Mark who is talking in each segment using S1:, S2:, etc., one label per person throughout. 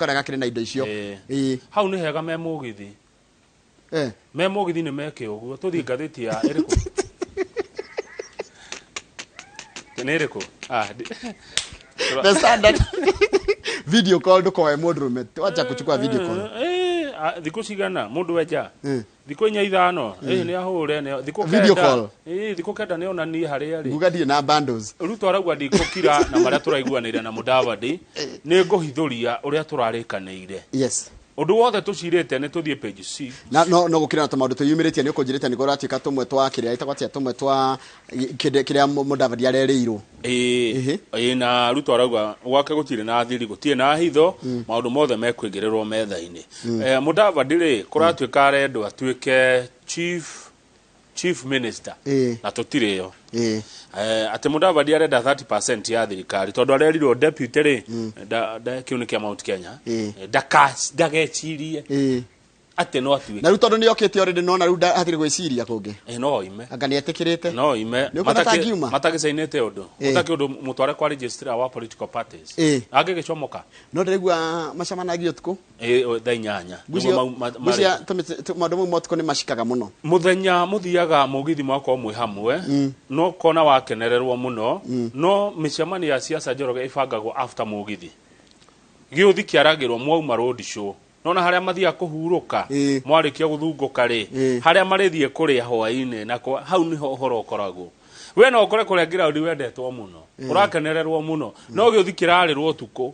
S1: Karĩa gakĩrĩ na indo icio.
S2: Ĩĩ.
S1: Ĩĩ.
S2: Hau nĩ hega me mũgithi. Me mũgithi nĩ meke ũguo. Tũthiĩ ngathĩti ya ĩrĩkũ? Nĩ ĩrĩkũ? Ah,
S1: The Standard. Video call ndũkoe mũndũrũme. Wacha kuchukua video call.
S2: Eh, ah, thikũ cigana mũndũ wenja? Thikũ inya ithano, nĩ ahũre thikũ
S1: Video
S2: 9.
S1: call.
S2: Thikũ 9 nĩ onanie harĩa arĩ.
S1: Nguga ndirĩ na bundles.
S2: Ruto arauga ndikũkira na marĩa tũraiguanĩire na Mudavadi, nĩ ngũhithũria ũrĩa tũrarĩkanĩire.
S1: Yes.
S2: Ũndũ wothe tũcirĩte nĩ tũthiĩ page 6.
S1: Na no gũkĩra na tũmaũndũ twĩyumĩrĩtie nĩ ũkũnjĩrĩte nĩguo ũratuĩka tũmwe twa kĩrĩa ĩtagwo atĩa, tũmwe twa kĩrĩa Mudavadi arerĩirwo.
S2: Ĩĩ, ĩĩ, na Ruto arauga gwake gũtirĩ na thiri, gũtirĩ na hitho, maũndũ mothe mekũigĩrĩrwo metha-inĩ. Mudavadi rĩ, kũratuĩka arendwo atuĩke chief minister. Na tũtirĩ yo. Atĩ Mudavadi arenda 30% ya thirikari tondũ arerirwo deputy rĩ, kĩu nĩ kĩa Mount Kenya. Ndagecirie atĩ no atuĩke.
S1: Na rĩu tondũ nĩ okĩte already, no na rĩu hatirĩ gwĩciria kũngĩ.
S2: No oime.
S1: Anga nĩ etĩkĩrĩte.
S2: No oime.
S1: Nĩ ũkuona ta angiuma?
S2: Matagĩcainĩte ũndũ. Gũtakĩ ũndũ mũtware kwa registrar wa political parties. Angĩgĩcomoka.
S1: No ndĩraigua macemanagia ũtukũ.
S2: Thaa 8.
S1: Ngwĩciria
S2: Nĩguo
S1: ngwĩciria maũndũ mau ma ũtukũ nĩ macikaga mũno.
S2: Mũthenya mũthiaga mũgithi mwakorwo mwĩ hamwe, no kona wakenererwo mũno, no mĩcemanio ya siasa, Njoroge, ĩbangagwo after mũgithi. Gĩũthi kĩaragĩrwo mwauma road show. Nona harĩa mathiaga kũhurũka, mwarĩkia gũthungũka rĩ, harĩa marĩthiĩ kũrĩa hwaĩ-inĩ, na hau nĩho ũhoro ũkoragwo. We no ũkore kũrĩa ground wendetwo mũno, ũrakenererwo mũno, no gĩũthi kĩrarĩrwo ũtukũ.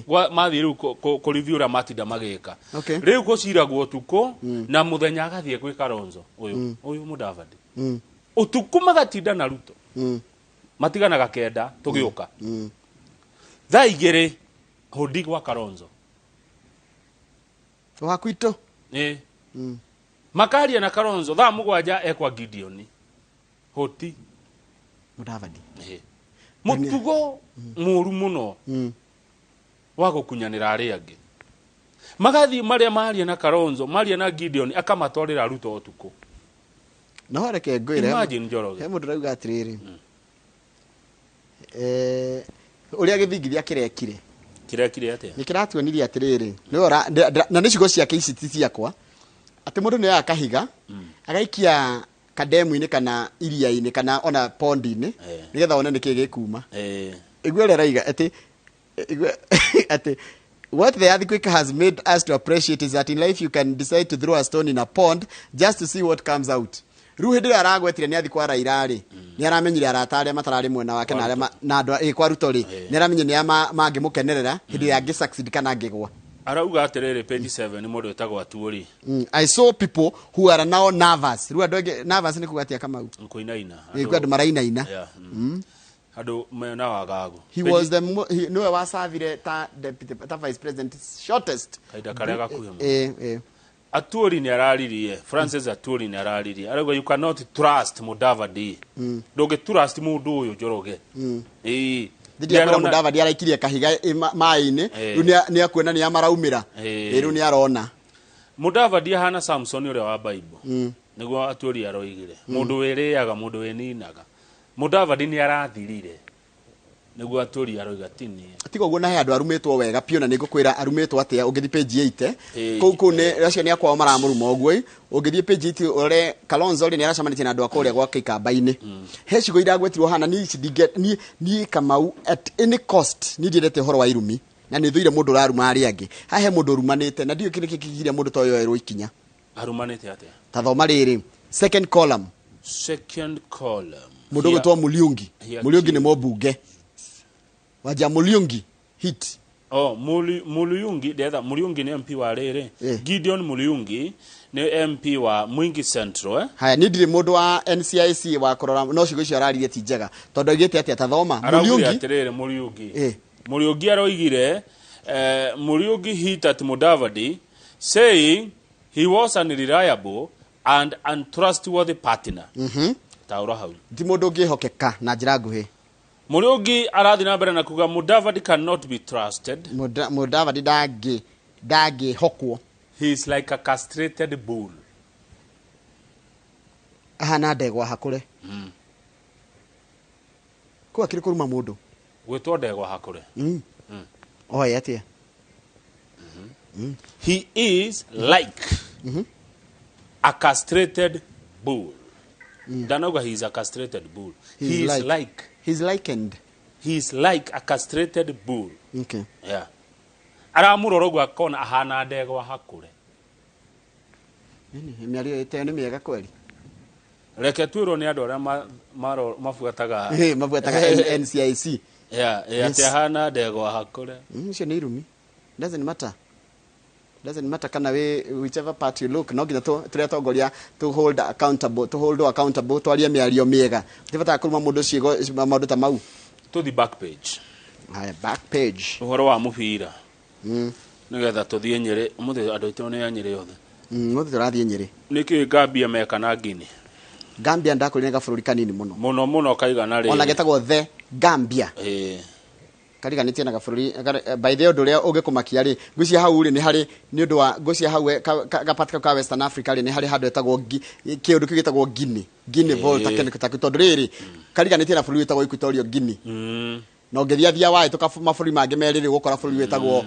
S2: Mathiĩ rĩu kũ review ũrĩa matinda magĩka. Rĩu gũciragwo ũtukũ na mũthenya agathiĩ gwĩ Kalonzo ũyũ, ũyũ Mudavadi. Ũtukũ magatinda na Ruto. Matiganaga 9 tũgĩũka. Thaa 2 hũndi gwa Kalonzo.
S1: Wa kwitũ.
S2: Ĩĩ. Makaria na Kalonzo thaa 7 ekwa Gideon. Hoti.
S1: Mudavadi.
S2: Ĩĩ. Mũtugo mũru mũno wa gũkunyanĩra arĩa angĩ. Magathiĩ marĩa maria na Kalonzo, maria na Gideon, akamatwarĩra Ruto ũtukũ.
S1: No reke ngwĩre.
S2: Imagine, Njoroge.
S1: He mũndũ ũrauga atĩrĩrĩ. Ũrĩa gĩthingithia kĩrekire.
S2: Kĩrekire atĩa?
S1: Nĩ kĩratuonirie atĩrĩrĩ, nĩwe na nĩ ciugo ciake ici ti ciakwa, atĩ mũndũ nĩ oyaga kahiga, agaikia kademu-inĩ kana iria-inĩ kana ona pond-inĩ, nĩgetha one nĩkĩ gĩkuma. Igua ũrĩa arauga atĩ, igua atĩ what the earthquake has made us to appreciate is that in life you can decide to throw a stone in a pond just to see what comes out. Rĩu hĩndĩ ĩrĩa aragwetire nĩ athi kwa Raila rĩ, nĩ aramenyire arata arĩa matararĩ mwena wake na arĩa na andũ kwa Ruto rĩ, nĩ aramenyire nĩ arĩa mangĩmũkenerera hĩndĩ ĩrĩa angĩ succeed kana angĩgwa.
S2: Arauga atĩrĩrĩ, page 7, mũndũ wĩtagwo Atuori.
S1: I saw people who are now nervous. Rĩu andũ aingĩ nervous nĩ kuga atĩa, Kamau?
S2: Kũinaina.
S1: Ĩ, kwĩ andũ marainaina.
S2: Yeah. Andũ mena wagagu.
S1: He was the he, niwe wacavire ta deputy, ta vice president shortest.
S2: Kahinda karĩa gakuhĩ mũno.
S1: Eh.
S2: Atuori nĩ araririe, Francis Atuori nĩ araririe. Arauga you cannot trust Mudavadi. Ndũngĩ trust mũndũ ũyũ, Njoroge. Ĩĩ.
S1: Thidi akwĩra
S2: Nĩarona-
S1: Mudavadi araikirie kahiga maĩ-inĩ. Rĩu nĩ akuona nĩ amaraumĩra. Ĩ, rĩu nĩ arona.
S2: Mudavadi ahana Samson ũrĩa wa Bible. Nĩguo Atuori aroigire. Mũndũ wĩrĩaga, mũndũ wĩninaga. Mudavadi nĩ arathirire. Nĩguo Atuori aroiga ti niĩ.
S1: Tiga ũguo na he andũ arumĩtwo wega piũ, na nĩ ngũkwĩra arumĩtwo atĩa ũngĩthiĩ page 8.
S2: Ĩĩ.
S1: Kũu nĩ acio nĩ akwao maramũruma ũguo ĩ. Ũngĩthiĩ page 8 ũrore Kalonzo rĩ, nĩ aracemanĩtie na andũ a kũrĩa gwa Kĩkamba-inĩ. He ciugo iragwetirwo hana niĩ ici ndinge niĩ Kamau, at any cost niĩ ndiendete ũhoro wa irumi na nĩ thũire mũndũ ũraruma arĩa angĩ. Haha he mũndũ ũrumanĩte na ndiũĩ kĩrĩa kĩkĩgiria mũndũ ta ũyũ oerwo ikinya.
S2: Arumanĩte atĩa?
S1: Ta thoma rĩrĩ, second column.
S2: Second column.
S1: Mũndũ ũgwĩtwo Muliungi. Muliungi nĩ mũmbunge wanja Muliungi hit.
S2: Oh, Muriungi ndetha Muriungi nĩ MP wa rĩrĩ. Gideon Muriungi nĩ MP wa Mwingi Central, eh?
S1: Haya, niĩ ndirĩ mũndũ wa NCIC wa kũrora, no ciugo icio araririe ti njega tondũ augĩte atĩa? Ta thoma.
S2: Araugire
S1: Muriungi.
S2: atĩrĩrĩ, Muriungi. Muriungi aroigire, Muriungi hit at Mudavadi saying he was unreliable and untrustworthy partner. Taũra hau.
S1: Ti mũndũ ũngĩhokeka na njĩra nguhĩ.
S2: Muriungi arathiĩ na mbere na kuga Mudavadi cannot be trusted.
S1: Mudavadi ndangĩhokwo.
S2: He is like a castrated bull.
S1: Ahana ndegwa hakũre. Kũu akĩrĩ kũruma mũndũ.
S2: Gwĩtwo ndegwa hakũre.
S1: Oe atĩa?
S2: He is like a castrated bull. Ndanauga he is a castrated bull.
S1: He
S2: He
S1: is
S2: is like,
S1: He's likened.
S2: He is like a castrated bull.
S1: Okay.
S2: Yeah, aramurora ũguo akona ahana ndegwa hakũre.
S1: Nini, mĩario ĩteo nĩ mĩega kweli.
S2: Reke twĩrwo nĩ andũ arĩa mabuataga.
S1: Mabuataga NCIC.
S2: Yeah, atĩ ahana ndegwa hakũre.
S1: Icio nĩ irumi. Doesn't matter. Doesn't matter kana we whichever part you look, no nginya tũrĩa atongoria to hold accountable, to hold accountable, twarie mĩario mĩega. Tibataga kũruma mũndũ ciĩgo maũndũ ta mau.
S2: Tũthi back page.
S1: Haya, back page.
S2: Ũhoro wa mũbira, nĩgetha tũthiĩ Nyĩrĩ. Ũmũthĩ andũ aitũ nĩ a Nyĩrĩ othe.
S1: Ũmũthĩ tũrathiĩ Nyĩrĩ.
S2: Nĩkĩ Gambia meka na Guinea?
S1: Gambia ndakũrire nĩ gabũrũri kanini mũno.
S2: Mũno mũno, kaigana rĩ.
S1: Ona getagwo the Gambia. Kariganĩtie na gabũrũri by the way, ũndũ ũrĩa ũngĩkũmakia rĩ, ngwĩciria hau rĩ nĩ harĩ nĩ ũndũ wa ngwĩciria hau gapati kau ka Western Africa rĩ, nĩ harĩ handũ hetagwo kĩũndũ kĩu gĩtagwo Guinea Volta. Kĩndũ tondũ rĩrĩ kariganĩtie na bũrũri wĩtagwo Equatorial Guinea. Na ũngĩthiathia wahĩtũka mabũrũri mangĩ merĩ rĩ, ũgũkora bũrũri wĩtagwo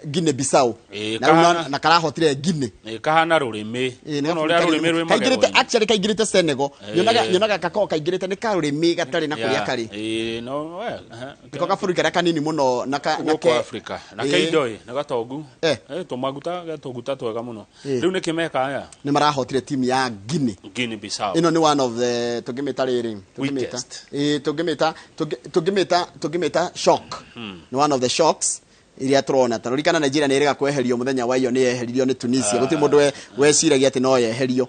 S1: Guinea Bissau. Na rĩu na karahotire Guinea.
S2: Kahana rũrĩmĩ.
S1: Ĩĩ, nĩ
S2: Ona ũrĩa
S1: gabũrũri
S2: rũrĩmĩ rwĩ
S1: kaingĩrĩte
S2: magego-inĩ.
S1: Actually kaingĩrĩte Senegal. Nyonaga gakoragwo kaingĩrĩte nĩ karũrĩmĩ gatarĩ na kũrĩa karĩ.
S2: Ĩĩ, no we
S1: Nĩko gabũrũri karĩa kanini mũno na ka, na
S2: gũkũ Africa na ke indo ĩ na gatongu. Tũmaguta gatũguta twega mũno. Rĩu nĩkĩ meka aya?
S1: Nĩ marahotire timu ya Guinea.
S2: Guinea Bissau.
S1: Ĩno nĩ one of the tũngĩmĩta rĩrĩ, tũngĩmĩta
S2: Weakest.
S1: Ĩĩ, tũngĩmĩta shock. Nĩ one of the shocks iria tũrona. Ta rũrikana Nigeria nĩ ĩrĩga kweherio mũthenya wa iyo, nĩ yeheririo nĩ Tunisia. Gũtirĩ mũndũ weciragia atĩ no yeherio.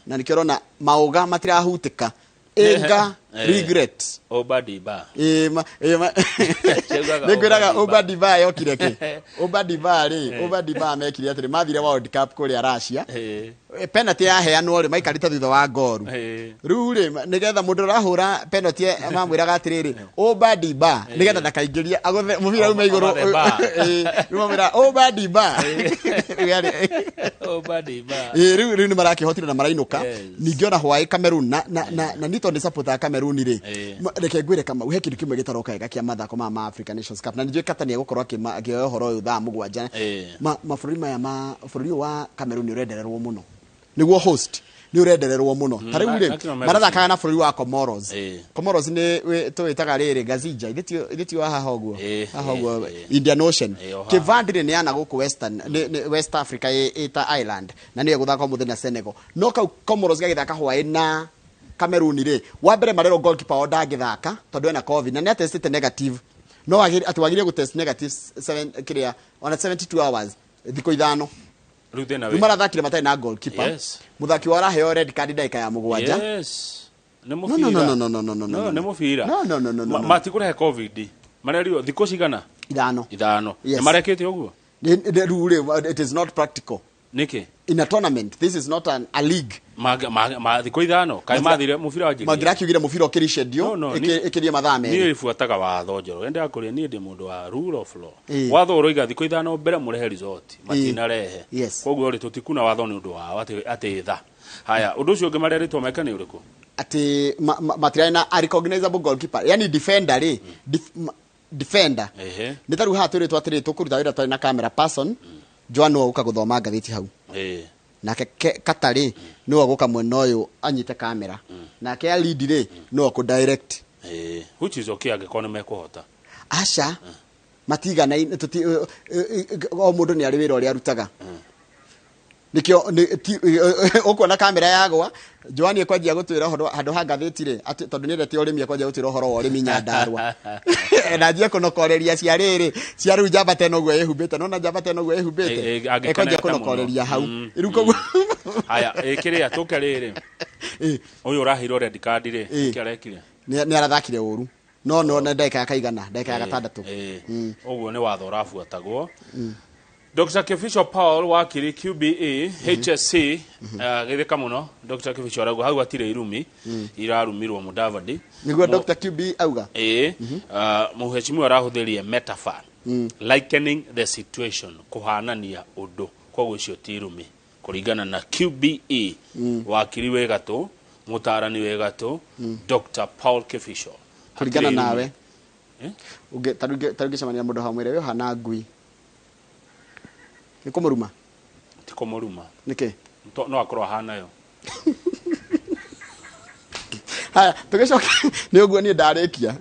S1: Na nĩkĩo ũrona maũga matirahutĩka ĩnga regret.
S2: Obadiba.
S1: Ĩĩ,
S2: Ciaugaga.
S1: Nĩ ngwĩraga.
S2: Obadiba.
S1: Obadiba yokire kĩ? Obadiba rĩ, Obadiba mekire atĩrĩ, mathire World Cup kũrĩa Russia. Penalty yaheanwo rĩ, maikarĩte thutha wa ngoru. Rĩu rĩ, nĩgetha mũndũ ũrahũra penalty mamwĩraga atĩrĩrĩ, Obadiba, nĩgetha ndakaingĩrie agũthe mũbira ume igũrũ.
S2: Over the bar.
S1: Ĩĩ, rĩu mamwĩra Obadiba. Rĩu
S2: Obadiba.
S1: Ĩĩ, rĩu nĩ marakĩhotire na marainũka. Ningĩ ona hwaĩ Cameroon na nĩ tondũ nĩ supporter Cameroon rĩ, reke ngwĩre Kamau, he kĩndũ kĩmwe gĩtaroka wega kĩa mathako maya ma African Nations Cup, na nĩ njũĩ Kata nĩ egũkorwo akĩoya ũhoro ũyũ thaa 7. Mabũrũri maya ma bũrũri ũyũ wa Cameroon nĩ ũrendererwo mũno, nĩguo host, nĩ ũrendererwo mũno. Ta rĩu rĩ,
S2: na kĩo
S1: marathakaga na bũrũri wa Comoros. Comoros nĩ tũwĩtaga rĩrĩ Gazija, ithe ti wa haha ũguo? Haha ũguo. Indian Ocean.
S2: O haha.
S1: Kĩvandire nĩ yana gũkũ Western nĩ West Africa ĩta island, na nĩyo gũthaka ũmũthĩ na Senegal. No kau Comoros gagĩthaka hwaĩ na Cameroon rĩ, wa mbere marerwo goalkeeper wao ndangĩthaka tondũ ena COVID na nĩ atestĩte negative, no atĩ wagĩrĩire gũtest negative seven kĩrĩa ona 72 hours, thikũ 5.
S2: Rĩu thĩna
S1: Rĩu
S2: wĩ
S1: marathakire matarĩ na goalkeeper. Mũthaki wao araheo red card ndagĩka ya 7.
S2: Yes. Nĩ
S1: No,
S2: mũbira.
S1: no, no, no, no, no, no,
S2: No,
S1: no.
S2: nĩ mũbira.
S1: No, no, no, no, no, no.
S2: Matikũrehe COVID. Marerirwo thikũ cigana?
S1: 5.
S2: 5.
S1: Yes.
S2: Nĩ marekĩte ũguo?
S1: Rĩu rĩ, it is not practical
S2: Nĩkĩ?
S1: In a tournament. This is not a league.
S2: Ma thikũ 5 kaĩ mathire mũbira wanjĩrĩria?
S1: Mangĩrakiugire mũbira ũkĩricendio
S2: No, no,
S1: ĩkĩrie mathaa
S2: niĩ
S1: 2.
S2: buataga watho njoro endaga kũrĩa, niĩ ndĩ mũndũ wa rule of law. Watho ũroiga thikũ 5 mbere mũrehe result, matinarehe. Koguo rĩ, tũtikuna watho nĩ ũndũ wao atĩ tha. Haya, ũndũ ũcio ũngĩ marerĩtwo meke nĩ ũrĩkũ?
S1: Atĩ matirarĩ na a recognizable goalkeeper, yani defender rĩ, defender. Nĩ ta rĩu haha twĩrĩtwo atĩrĩ, tũkũruta wĩra twarĩ na camera person Joan no ũka gũthoma ngathĩti hau, nake Kata rĩ, nĩwe ũgũka mwena ũyũ anyite kamera, nake alidi rĩ, nĩwe ũkũ direct.
S2: Which is okay angĩkorwo nĩ mekũhota.
S1: Aca, matiganaine, o mũndũ nĩ arĩ wĩra ũrĩa arutaga. Nĩkĩo ũkuona kamera yagwa, Joani ekwanjia gũtwĩra ũhoro handũ ha ngathĩti rĩ, atĩ tondũ nĩendete ũrĩmi, ekwanjia gũtwĩra ũhoro wa ũrĩmi Nyandarua, na anjie kũnokoreria cia rĩrĩ cia rĩu njamba teno ũguo ĩhumbĩte, nona njamba teno ũguo ĩhumbĩte.
S2: Angĩkenete
S1: Ekwanjia
S2: mũno.
S1: kũnokoreria hau rĩu koguo.
S2: Haya, kĩrĩa tũke rĩrĩ, ũyũ ũraheirwo red card rĩ, nĩkĩ arekire?
S1: Nĩ arathakire ũru, no nĩ ndagĩka ya kaigana, ndagĩka ya 6.
S2: Ũguo nĩ watho ũrabuatagwo. Dr. Kificho Paul wakiri QBE HSC githika mũno. Dr. Kificho arauga hau hatirĩ irumi irarumirwo Mudavadi.
S1: Nĩguo Dr. QB auga.
S2: Ĩĩ, mũheshimiwa arahũthĩrie metaphor, likening the situation, kũhanania ũndũ, koguo icio ti irumi kũringana na QBE wakiri wĩ gatũ, mũtaarani wĩ gatũ, Dr. Paul Kificho.
S1: Kũringana
S2: Hatirĩ irumi.
S1: nawe.
S2: Eh?
S1: Ta rĩu ngĩcemania na mũndũ hamwĩre we ũhana ngui. Nĩ kũmũruma?
S2: Ti kũmũruma.
S1: Nĩkĩ?
S2: No akorwo ahanayo.
S1: Haya, tũgĩcoka nĩ ũguo niĩ ndarĩkia.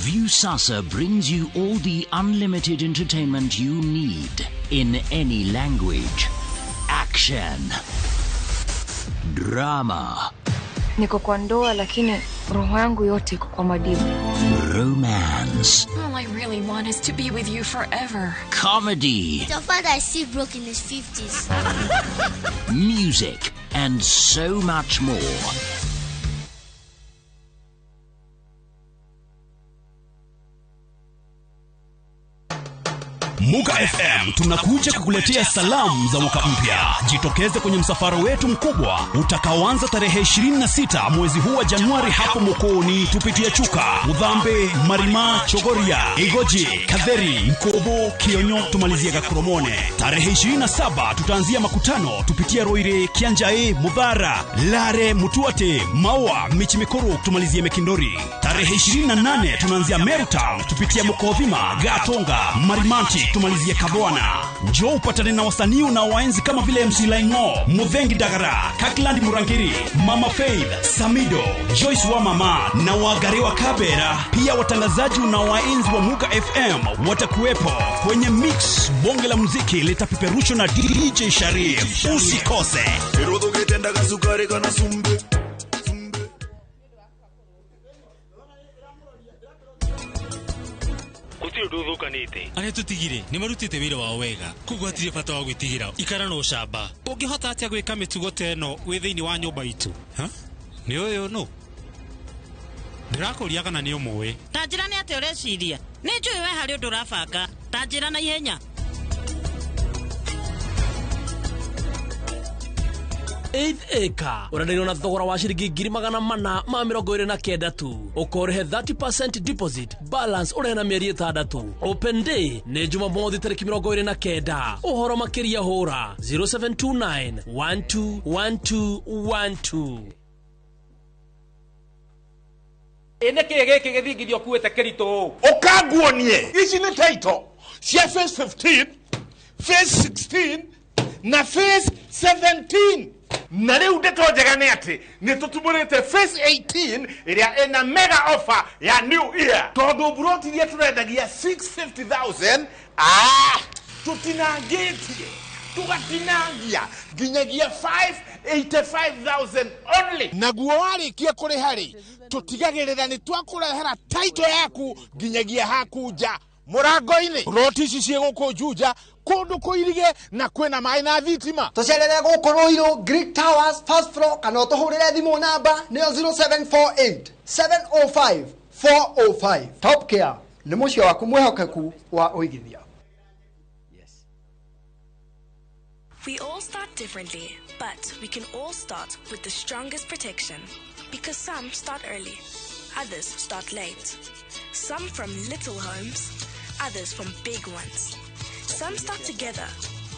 S3: Viusasa brings you all the unlimited entertainment you need in any language. Action. Drama.
S4: Niko kwa ndoa lakini roho yangu yote iko kwa Madibu.
S3: Romance.
S5: All I really want is to be with you forever.
S3: Comedy.
S6: Your father is still broke in his 50s.
S3: Music and so much more.
S7: Muga FM tunakuja kukuletea salamu za mwaka mpya. Jitokeze kwenye msafara wetu mkubwa utakaoanza tarehe 26 mwezi huu wa Januari hapo Mokoni, tupitie Chuka, Udhambe, Marima, Chogoria, Igoji, Katheri, Mkobo, Kionyo, tumalizie Gakuromone. Tarehe 27 tutaanzia makutano tupitie Roire, Kianjae, Mudhara, Lare, Mutuate, Maua, Michimikuru, tumalizie Mekindori. Tarehe 28 tunaanzia Meru Town tupitie Mukovima, Gatonga, Marimanti, tumalizie Kabwana. Njoo upatane na wasanii unaowaenzi kama vile MC Laingo, Muthengi Dagara, Kakland Murangiri, Mama Faith, Samido, Joyce wa Mama na Wagariwa Kabera. Pia watangazaji unaowaenzi wa Muga FM watakuwepo kwenye mix. Bonge la muziki litapeperushwa na DJ Sharif. Usikose.
S8: Arĩa tũtigire nĩ marutĩte wĩra wao wega koguo hatirĩ bata wa gwĩtigĩra ikara na ũcamba. Ũngĩhota atĩa gwĩka mĩtugo ta ĩno wĩ thĩinĩ wa nyũmba itũ? Nĩ ũyũ nũ? Ndĩrakũria kana nĩ ũmũĩ.
S9: Ta njĩra nĩ atĩa ũreciria? Nĩ njũĩ we harĩ ũndũ ũrabanga. Ta njĩra na ihenya.
S10: 8th acre ũrenderio na thogora wa ciringi 429 tu, ũkorĩhe 30% deposit, balance ũrĩhe na mĩeri 6. Open day nĩ Jumamothi tarĩki 29. Ũhoro makĩria hũra 0729 121212.
S11: Ĩ nĩkĩ gĩkĩ gĩthingithio kuĩte kĩritũ ũũ?
S12: Ũkanguonie ici nĩ title cia phase 15, phase 16 na phase 17. Na rĩu ndeto njega nĩ atĩ nĩ tũtumũrĩte phase 18 ĩrĩa ĩna mega offer ya new year, tondũ buroti iria tũrendagia 650,000 tũtinangĩtie tũgatinangia nginyagia 585,000 only. Naguo warĩkia kũrĩha rĩ, tũtigagĩrĩra nĩ twakũrehera title yaku nginyagia haku nja mũrango-inĩ. Buroti ici ciĩ gũkũ Juja, kũndũ kũirige na kwĩna maĩ na thitima.
S13: Tũcerere gũkũ Ruiru Greek Towers first floor, kana ũtũhũrĩre thimũ namba nĩyo 0748 705 405. Top Care nĩ mũciĩ waku mwĩhokeku wa ũigithia.
S5: We all start differently, but we can all start with the strongest protection. Because some start early, others start late. Some from little homes, others from big ones. Some start together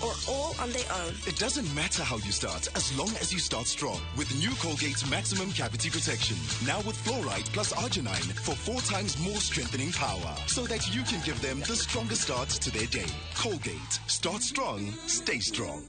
S5: or all on their own.
S14: It doesn't matter how you start, as long as you start strong. With new Colgate's Maximum Cavity Protection. Now with fluoride plus arginine for 4 times more strengthening power. So that you can give them the strongest start to their day. Colgate. Start strong, stay strong.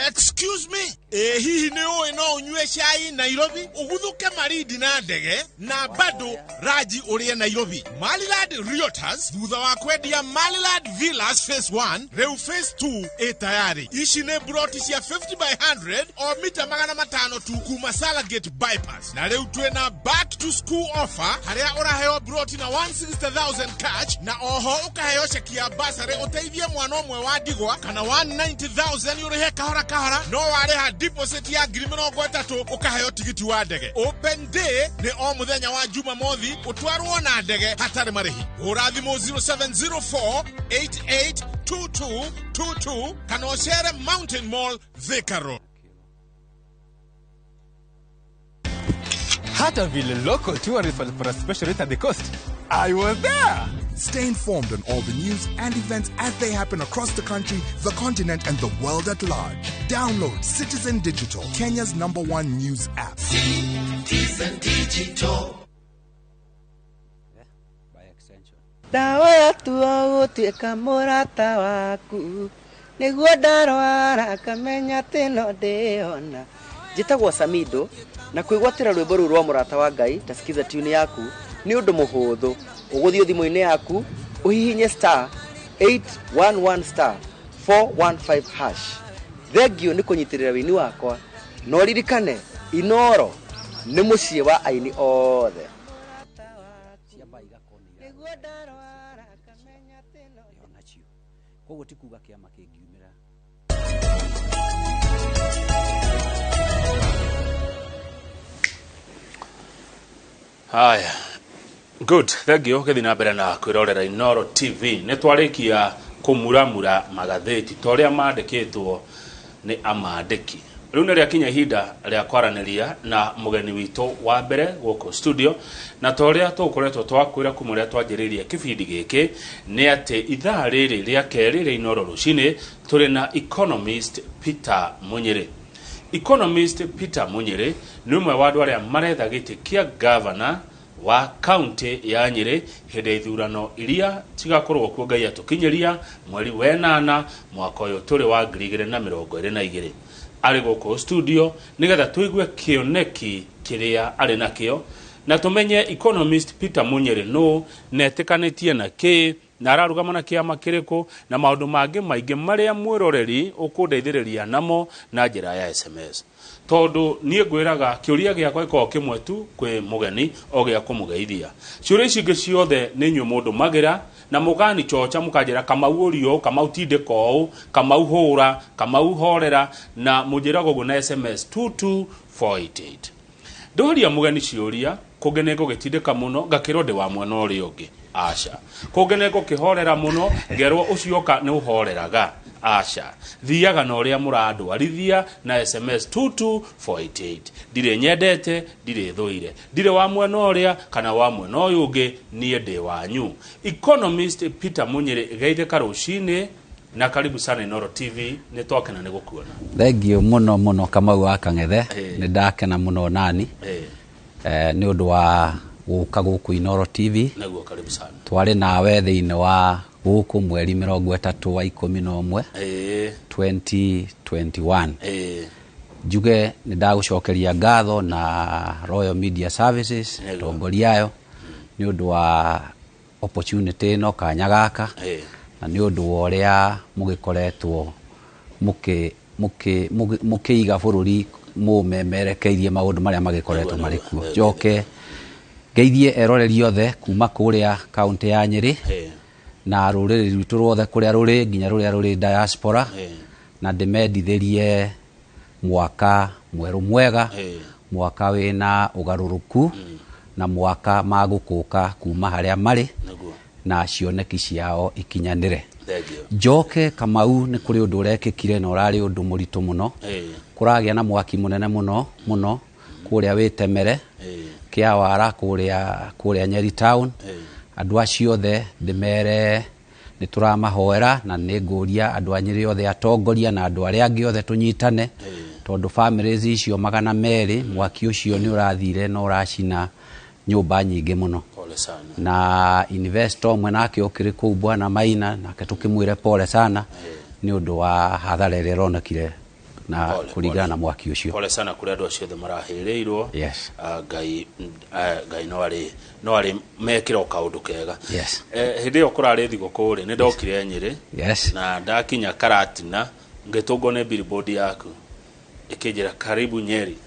S12: Excuse me. Hihi nĩ ũĩ no ũnyue cai Nairobi, ũguthũke Malindi na ndege, na bado raji ũrĩe Nairobi. Maliland Realtors thutha wa kwendia Maliland Villas phase 1, rĩu phase 2 ĩ tayari. Ici nĩ broti cia 50 by 100 o mita 500 tu kuma Salagate bypass. Na rĩu twĩna back to school offer harĩa ũraheo broti na 160,000 cash na oho ũkaheo ceki ya basarĩ ũteithie mwana ũmwe wa ndigwa kana 190,000 ũrĩhe kahora kahora, no warĩha deposit ya 30,000 ũkaheo tigiti wa ndege. Open day nĩ o mũthenya wa Jumamothi, ũtwarwo na ndege hatarĩ marĩhi. Hũra thimũ 0704 882222 kana ũcere Mountain Mall, Thika Road.
S15: Hata vile local tourists walipata special rate at the coast. I was there. Stay informed on all the news and events as they happen across the country, the continent, and the world at large. Download Citizen Digital, Kenya's number one news app.
S16: Citizen Digital.
S17: Ndawa yatuo gũtuĩka mũrata waku nĩguo ndarwara ngamenya atĩ no ndĩona.
S18: Njĩtagwo Samido na kwĩgwatĩra rwĩmbo rũu rwa mũrata wa Ngai ta sikiza tune yaku nĩ ũndũ mũhũthũ. Ũgũthiĩ thimũ-inĩ yaku ũhihinye star 811 star 415 hash. Thengio nĩ kũnyitĩrĩra wĩini wakwa no ririkane Inoro nĩ mũciĩ wa aini othe.
S7: Koguo ti kuga kĩama kĩngiumĩra.
S2: Haya. Good, thank you. Gĩthiĩ na mbere na kwĩrorera Inoro TV. Nĩ twarĩkia kũmuramura magathĩti ta ũrĩa mandĩkĩtwo nĩ amandĩki. Rĩu nĩ rĩakinya ihinda rĩa kwaranĩria na mũgeni witũ wa mbere gũkũ studio, na ta ũrĩa tũgũkoretwo twakwĩra kuma ũrĩa twanjĩrĩirie kĩbindi gĩkĩ nĩ atĩ ithaa rĩrĩ rĩa kerĩ rĩa Inoro rũcinĩ tũrĩ na economist Peter Munyĩrĩ. Economist Peter Munyĩrĩ nĩ ũmwe wa andũ arĩa maretha gĩtĩ kĩa gavana wa kaunti ya Nyĩrĩ hĩndĩ ya ithurano iria cigakorwo kuo Ngai atũkinyĩria mweri wa ĩnana mwaka ũyũ tũrĩ wa 2022. Arĩ gũkũ studio nĩgetha tũigue kĩoneki kĩrĩa arĩ nakĩo na tũmenye economist Peter Munyĩrĩ nũ, na etĩkanĩtie na kĩ, na ararũgama na kĩama kĩrĩkũ, na maũndũ mangĩ maingĩ marĩa mwĩroreri ũkũndeithĩrĩria namo na njĩra ya SMS. Tondũ niĩ ngwĩraga kĩũria gĩakwa gĩkoragwo kĩmwe tu kwĩ mũgeni o gĩa kũmũgeithia. Ciũria ici ingĩ ciothe nĩ inyuĩ mũndũmagĩra na mũganichocha mũkanjĩra Kamau ũrio, Kamau tindĩka ũũ, Kamau hũra, Kamau horera, na mũnjĩraga ũguo na SMS 22488. Ndoria mũgeni ciũria, kũngĩ nĩ ngũgĩtindĩka mũno ngakĩrwo ndĩ wa mwena ũrĩa ũngĩ. Aca. Kũngĩ nĩ ngũkĩhorera mũno ngerwo ũcio oka nĩ ũhoreraga. Aca. Thiaga na ũrĩa mũrandwarithia na SMS 22488. Ndirĩ nyendete, ndirĩ thũire. Ndirĩ wa mwena ũrĩa kana wa mwena ũyũ ũngĩ, niĩ ndĩ wanyu. Economist Peter Munyĩrĩ, geithĩka rũcinĩ na karibu sana Inoro TV, nĩ twakena nĩ gũkuona.
S19: Thengio mũno mũno Kamau wa Kang'ethe, nĩ ndakena mũno nani nĩ ũndũ wa gũka gũkũ Inoro TV.
S2: Naguo karibu sana.
S19: Twarĩ nawe thĩinĩ wa gũkũ mweri 31 wa 11 2021. Njuge nĩ ndagũcokeria ngatho na Royal Media Services tongoria ayo nĩ ũndũ wa opportunity ĩno kanya gaka, na nĩ ũndũ wa ũrĩa mũgĩkoretwo mũkĩiga bũrũri mũmemerekeirie maũndũ marĩa magĩkoretwo marĩ kuo. Njoke ngeithie eroreri othe kuma kũrĩa kaunti ya Nyĩrĩ na rũrĩrĩ rwitũ ruothe kũrĩa rũrĩ nginya rũrĩa rũrĩ diaspora, na ndĩmendithĩrie mwaka mwerũ mwega, mwaka wĩna ũgarũrũku, na mwaka magũkũka kuma harĩa marĩ na cioneki ciao ikinyanĩre. Njoke Kamau, nĩ kũrĩ ũndũ ũrekĩkire na ũrarĩ ũndũ mũritũ mũno. Kũragĩa na mwaki mũnene mũno mũno kũrĩa Wĩtemere Kĩawara, kũrĩa Nyeri town. Andũ acio othe ndĩmere nĩ tũramahoera, na nĩ ngũria andũ a Nyĩrĩ othe atongoria na andũ arĩa angĩ othe tũnyitane, tondũ families icio 200 mwaki ũcio nĩ ũrathire na ũracina nyũmba nyingĩ mũno.
S2: Pole sana.
S19: Na investor ũmwe nake ũkĩrĩ kũu Bwana Maina, nake tũkĩmwĩre pole sana nĩ ũndũ wa hathara ĩrĩa ĩronekire na kũringana na mwaki ũcio.
S2: Pole sana kũrĩ andũ acio othe marahĩrĩirwo.
S19: Yes.
S2: Ngai no arĩ mekĩra o kaũndũ kega.
S19: Yes.
S2: Hĩndĩ ĩyo kũrarĩ thigũkũ rĩ, nĩ ndokire Nyĩrĩ.
S19: Yes.
S2: Na ndakinya Karatina ngĩtũngwo nĩ billboard yaku ĩkĩnjĩra karibu Nyeri.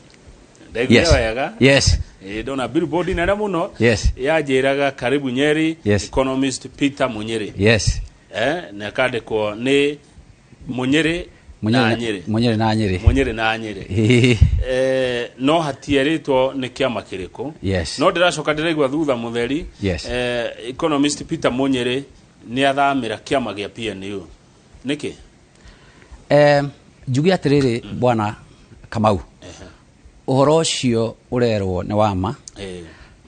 S2: Ndaiguire wega.
S19: Yes.
S2: Ndona billboard nene mũno.
S19: Yes.
S2: Yanjĩraga karibu Nyeri.
S19: Yes.
S2: Economist Peter Munyĩrĩ.
S19: Yes.
S2: Na kandĩkwo nĩ Munyĩrĩ na Nyĩrĩ.
S19: Munyĩrĩ na Nyĩrĩ.
S2: Munyĩrĩ na Nyĩrĩ. No hatierĩtwo nĩ kĩama kĩrĩkũ.
S19: Yes.
S2: No ndĩracoka ndĩraigua thutha mũtheri.
S19: Yes.
S2: Economist Peter Munyĩrĩ nĩ athamĩra kĩama gĩa PNU. Nĩkĩ?
S19: Njuge atĩrĩrĩ bwana Kamau, ũhoro ũcio ũrerwo nĩ wa ma,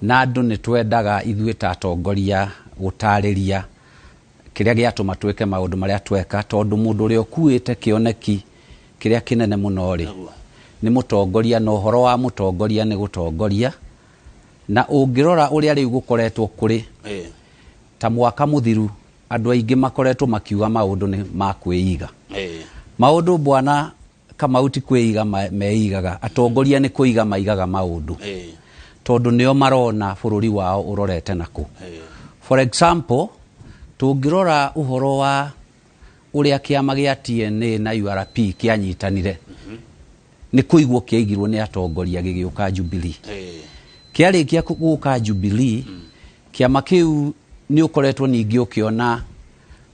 S19: na andũ nĩ twendaga ithuĩ ta atongoria Gũtarĩria kĩrĩa gĩatũma twĩke maũndũ marĩa tweka, tondũ mũndũ ũrĩa ũkuĩte kĩoneki kĩrĩa kĩnene mũno rĩ nĩ mũtongoria, na ũhoro wa mũtongoria nĩ gũtongoria. Na ũngĩrora ũrĩa rĩu gũkoretwo kũrĩ ta mwaka mũthiru, andũ aingĩ makoretwo makiuga maũndũ nĩ ma kwĩiga. Maũndũ, bwana Kamau, ti kwĩiga meigaga. Atongoria nĩ kũiga maigaga maũndũ, tondũ nĩo marona bũrũri wao ũrorete nakũ. For example, tũngĩrora ũhoro wa ũrĩa kĩama gĩa TNA na URP kĩanyitanire, nĩ kũigwo kĩaigirwo nĩ atongoria gĩgĩũka Jubilee. Kĩarĩkia gũka Jubilee, kĩama kĩu nĩ ũkoretwo ningĩ ũkĩona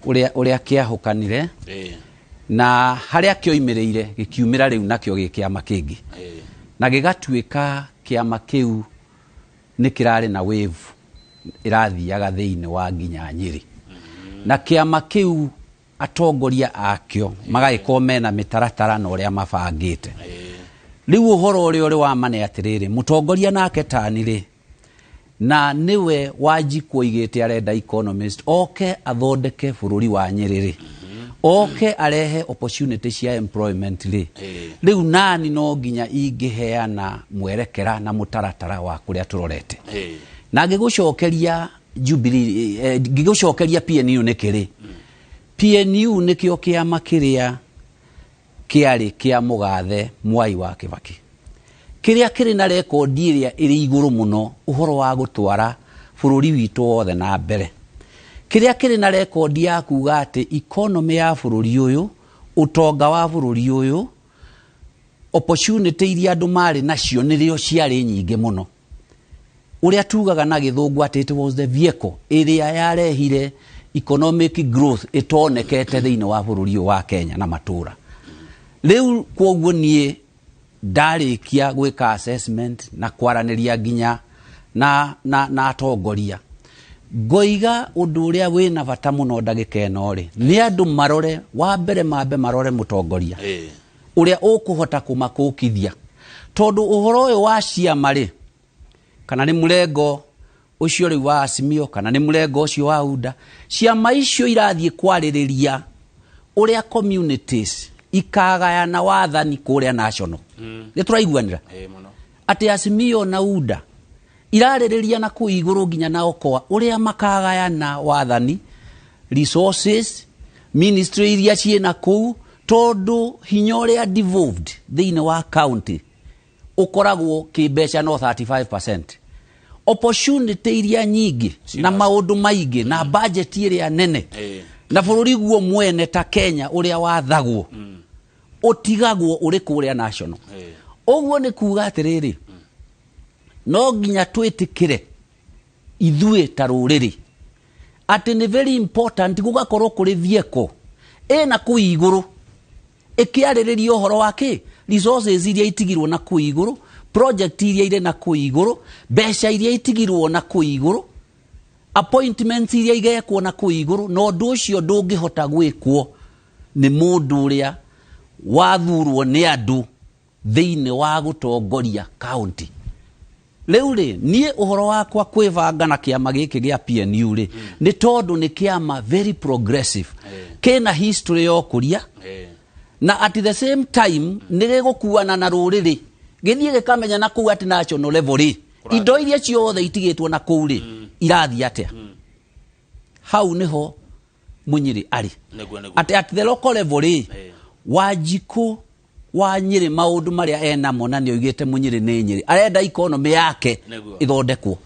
S19: ũrĩa kĩahũkanire na harĩa kĩoimĩrĩire gĩkiumĩra rĩu nakĩo gĩ kĩama kĩngĩ, na gĩgatuĩka kĩama kĩu nĩ kĩrarĩ na wave ĩrathiaga thĩinĩ wa nginya Nyĩrĩ. Na kĩama kĩu atongoria akĩo magagĩkorwo mena mĩtaratara na ũrĩa mabangĩte. Rĩu ũhoro ũrĩa ũrĩ wa ma nĩ atĩrĩrĩ, mũtongoria nake tani rĩ, na nĩwe Wanjikũ oigĩte arenda economist oke athondeke bũrũri wa Nyĩrĩ rĩ, oke arehe opportunity cia employment rĩ, rĩu nani no nginya ingĩheana mwerekera na mũtaratara wa kũrĩa tũrorete. Na ngĩgũcokeria Jubilee, ngĩgũcokeria PNU nĩkĩ rĩ, PNU nĩkĩo kĩama kĩrĩa kĩarĩ kĩa mũgathe Mwai wa Kĩbakĩ, kĩrĩa kĩrĩ na rekondi ĩrĩa ĩrĩ igũrũ mũno ũhoro wa gũtwara bũrũri witũ wothe na mbere, kĩrĩa kĩrĩ na rekondi ya kuga atĩ economy ya bũrũri ũyũ, ũtonga wa bũrũri ũyũ, opportunity iria andũ marĩ nacio nĩrĩo ciarĩ nyingĩ mũno, ũrĩa tugaga na gĩthũngũ atĩ it was the vehicle ĩrĩa yarehire economic growth ĩtonekete thĩinĩ wa bũrũri ũyũ wa Kenya na matũra rĩu. Kwoguo niĩ ndarĩkia gwĩka assessment na kwaranĩria nginya na atongoria, ngoiga ũndũ ũrĩa wĩna bata mũno ndagĩka ĩno rĩ, nĩ andũ marore wa mbere, mambe marore mũtongoria ũrĩa ũkũhota kũmakũkithia, tondũ ũhoro ũyũ wa ciama rĩ, kana nĩ mũrengo ũcio rĩu wa Azimio kana nĩ mũrengo ũcio wa UDA, ciama icio irathiĩ kwarĩrĩria ũrĩa communities ikagayana wathani kũrĩa national. Nĩ tũraiguanĩra?
S2: Ĩĩ, mũno.
S19: Atĩ Azimio na UDA irarĩrĩria na kũu igũrũ nginya na Okoa ũrĩa makagayana wathani, resources, ministry iria ciĩna kũu, tondũ hinya ũrĩa devolved thĩinĩ wa county ũkoragwo kĩmbeca no 35%, opportunity iria nyingĩ na maũndũ maingĩ na budget ĩrĩa nene na bũrũri guo mwene ta Kenya ũrĩa wathagwo ũtigagwo ũrĩ kũrĩa national. Ũguo nĩ kuga atĩrĩrĩ, no nginya twĩtĩkĩre ithuĩ ta rũrĩrĩ atĩ nĩ very important gũgakorwo kũrĩ vehicle ĩna kũu igũrũ ĩkĩarĩrĩria ũhoro wa kĩ resources iria itigirwo na kũu igũrũ, project iria irĩ na kũu igũrũ, mbeca iria itigirwo na kũu igũrũ, appointments iria igekwo na kũu igũrũ. Na ũndũ ũcio ndũngĩhota gwĩkwo nĩ mũndũ ũrĩa wathurwo nĩ andũ thĩinĩ wa gũtongoria county. Rĩu rĩ, niĩ ũhoro wakwa kwĩbanga na kĩama gĩkĩ gĩa PNU rĩ, nĩ tondũ nĩ kĩama very progressive, kĩna history ya ũkũria, na at the same time nĩ gĩgũkuana na rũrĩrĩ, gĩthiĩ gĩkamenya na kũu atĩ national level rĩ, indo iria ciothe itigĩtwo na kũu rĩ, irathiĩ atĩa. Hau nĩho Mũnyĩrĩ arĩ.
S2: Nĩguo, nĩguo.
S19: Atĩ at the local level rĩ, Wanjikũ wa Nyĩrĩ, maũndũ marĩa enamo, na nĩ oigĩte Mũnyĩrĩ nĩ Nyĩrĩ, arenda economy yake ĩthondekwo,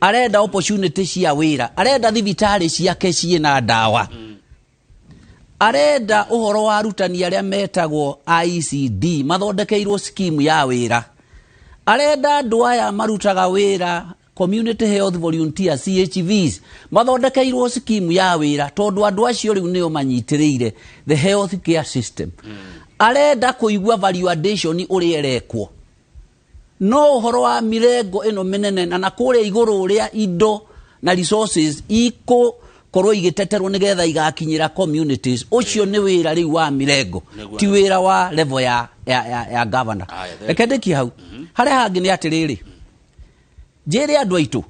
S19: arenda opportunity cia wĩra, arenda thibitarĩ ciake ciĩna ndawa, arenda ũhoro wa arutani arĩa metagwo ICD mathondekeirwo scheme ya wĩra, arenda andũ aya marutaga wĩra community health volunteers, CHVs, mathondekeirwo scheme ya wĩra, tondũ andũ acio rĩu nĩo manyitĩrĩire the health care system. Arenda kũigua value addition ũrĩa ĩrekwo. No ũhoro wa mirengo ĩno mĩnene na kũrĩa igũrũ ũrĩa indo na resources ikũkorwo igĩteterwo nĩgetha igakinyĩra communities, ũcio nĩ wĩra rĩu wa mirengo, ti wĩra wa level ya governor.
S2: Aya, there.
S19: Reke ndĩkie hau. Harĩa hangĩ nĩ atĩrĩrĩ, njĩre andũ aitũ,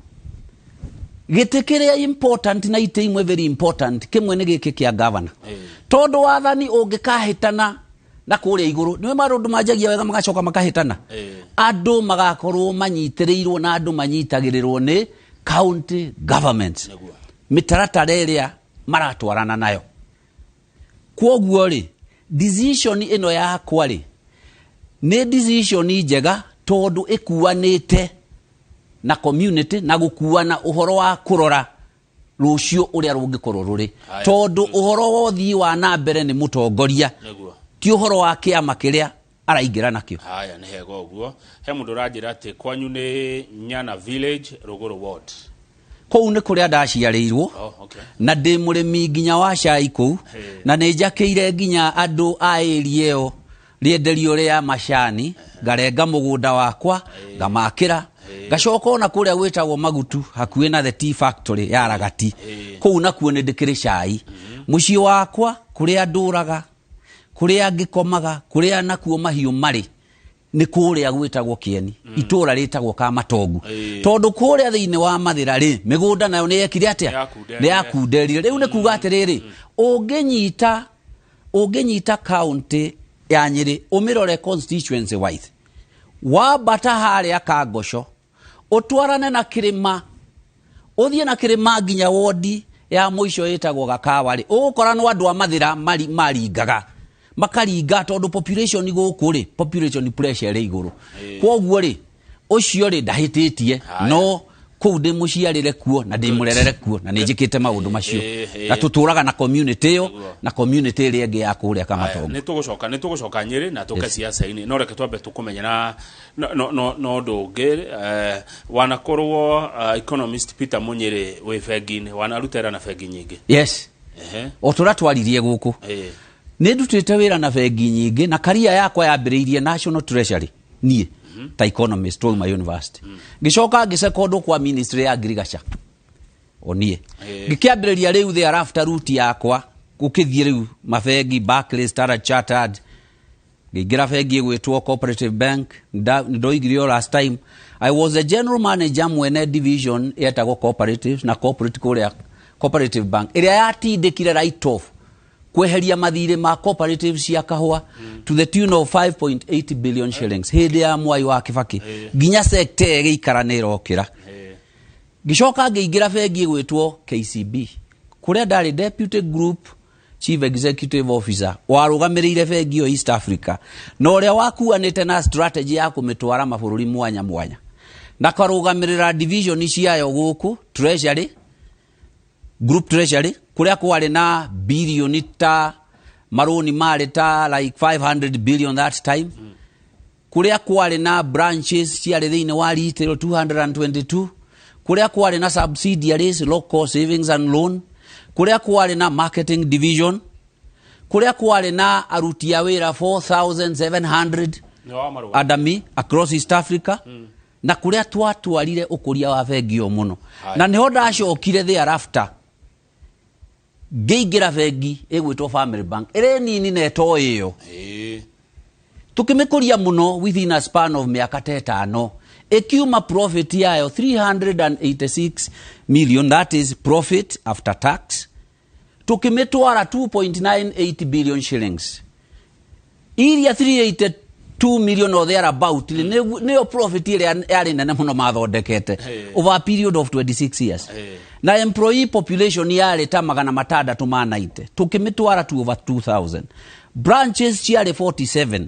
S19: Gĩtĩ kĩrĩa important na itĩ imwe very important, kĩmwe nĩ gĩkĩ kĩa governor, tondũ wathani ũngĩkahĩtana na kũrĩa igũrũ, nĩwe maũndũ manjagia wega magacoka makahĩtana, andũ magakorwo manyitĩrĩirwo na andũ manyitagĩrĩrwo nĩ county governments, mĩtaratara ĩrĩa maratwarana nayo. Kwoguo rĩ, decision ĩno yakwa rĩ, nĩ decision njega, tondũ ĩkuanĩte na community na gũkuana ũhoro wa kũrora rũciũ ũrĩa rũngĩkorwo rũrĩ, tondũ ũhoro wa ũthii wa na mbere nĩ mũtongoria, ti ũhoro wa kĩama kĩrĩa araingĩra nakĩo.
S2: Haya, nĩ hega ũguo. He mũndũ ũranjĩra atĩ kwanyu nĩ Nyana Village, Rũgũrũ Ward.
S19: Kũu nĩ kũrĩa ndaciarĩirwo.
S2: Oh, okay.
S19: Na ndĩ mũrĩmi nginya wa cai kũu, na nĩ njakĩire nginya andũ a area ĩyo rĩenderio rĩa macani, ngarenga mũgũnda wakwa ngamakĩra, ngacoka ona kũrĩa gwĩtagwo Magutu hakuhĩ na the tea factory ya Ragati, kũu nakuo nĩ ndĩkĩrĩ cai. Mũciĩ wakwa kũrĩa ndũraga, kũrĩa ngĩkomaga, kũrĩa nakuo mahiũ marĩ, nĩ kũrĩa gwĩtagwo Kĩeni, itũra rĩtagwo Kamatongu, tondũ kũrĩa thĩinĩ wa Mathĩra rĩ, mĩgũnda nayo nĩ yekire atĩa? Nĩ yakunderire. Rĩu nĩ kuga atĩrĩrĩ, ũngĩnyita county ya Nyĩrĩ, ũmĩrore constituency wise, wambata harĩa Kangoco, ũtwarane na kĩrĩma, ũthiĩ na kĩrĩma nginya wodi ya mũico ĩtagwo Gakawa rĩ, ũgũkora no andũ a Mathĩra maringaga, makaringa, tondũ population gũkũ rĩ, population pressure ĩrĩ igũrũ. Kwoguo rĩ, ũcio rĩ, ndahĩtĩtie, no kũu ndĩ mũciarĩre kuo na ndĩ mũrerere kuo, na nĩ njĩkĩte maũndũ macio, na tũtũraga na community ĩyo na community ĩrĩa ĩngĩ ya kũrĩa Kamatongo.
S2: Nĩ tũgũcoka Nyĩrĩ na tũke ciaca-inĩ, no reke twambe tũkũmenya na no ũndũ ũngĩ. Wanakorwo economist Peter Munyĩrĩ wĩ bengi-inĩ, wanaruta wĩra na bengi nyingĩ.
S19: Yes. O tũrĩa twaririe gũkũ, nĩ ndutĩte wĩra na bengi nyingĩ, na career yakwa yambĩrĩirie National Treasury niĩ ta economist twauma university, ngĩcoka ngĩcekondwo kwa ministry ya agriculture o niĩ, ngĩkĩambĩrĩria rĩu thereafter route yakwa gũkĩthiĩ rĩu mabengi, Barclays, Standard Chartered, ngĩingĩra bengi ĩgwĩtwo Cooperative Bank. Ndoigire o last time I was the general manager mwene division yetagwo cooperatives na corporate kũrĩa Cooperative Bank, ĩrĩa yatindĩkire write off, kweheria mathirĩ ma cooperative cia kahũa to the tune of 5.8 billion shillings hĩndĩ ya Mwai wa Kibaki, nginya sector ĩgĩikara nĩ ĩrokĩra. Ngĩcoka ngĩingĩra bengi ĩgwĩtwo KCB, kũrĩa ndarĩ deputy group chief executive officer warũgamĩrĩire bengi ĩyo East Africa, na ũrĩa wakuanĩte na strategy ya kũmĩtwara mabũrũri mwanya mwanya, na karũgamĩrĩra division ciayo gũkũ treasury, group treasury, kũrĩa kwarĩ na bilioni ta marũni marĩ ta like 500 billion that time, kũrĩa kwarĩ na branches ciarĩ thĩinĩ wa retail 222, kũrĩa kwarĩ na subsidiaries, local savings and loan, kũrĩa kwarĩ na marketing division, kũrĩa kwarĩ na aruti a wĩra 4700
S2: Nĩ wa marũa.
S19: Adami across East Africa, na kũrĩa twatwarire ũkũria wa bengi ĩyo mũno. Na nĩho ndacokire thereafter ngĩingĩra bengi ĩgwĩtwo Family Bank, ĩrĩ nini na ĩtoĩ ĩyo, tukĩmĩkũria mũno within a span of mĩaka ta 5, ĩkiuma profit yayo 386 million, that is profit after tax, tukĩmĩtwara 2.98 billion shillings. Iria 382 million or thereabout nĩyo profit ĩrĩa yarĩ nene mũno mathondekete over a period of 26 years, na employee population yarĩ ta 690, tukĩmĩtwara to over 2000. Branches ciarĩ 47,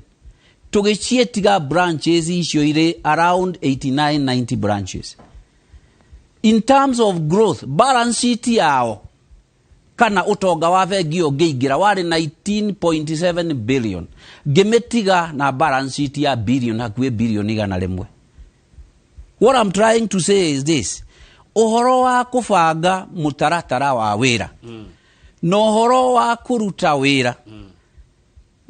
S19: tũgĩciĩtiga branches icio irĩ around 89 90 branches. In terms of growth, balance sheet yao kana ũtonga wa bengi ĩyo ngĩingĩra warĩ 19.7 billion, ngĩmĩtiga na balance sheet ya billion, hakuhĩ billion 100. What I'm trying to say is this: ũhoro wa kũbanga mũtaratara wa wĩra na ũhoro wa kũruta wĩra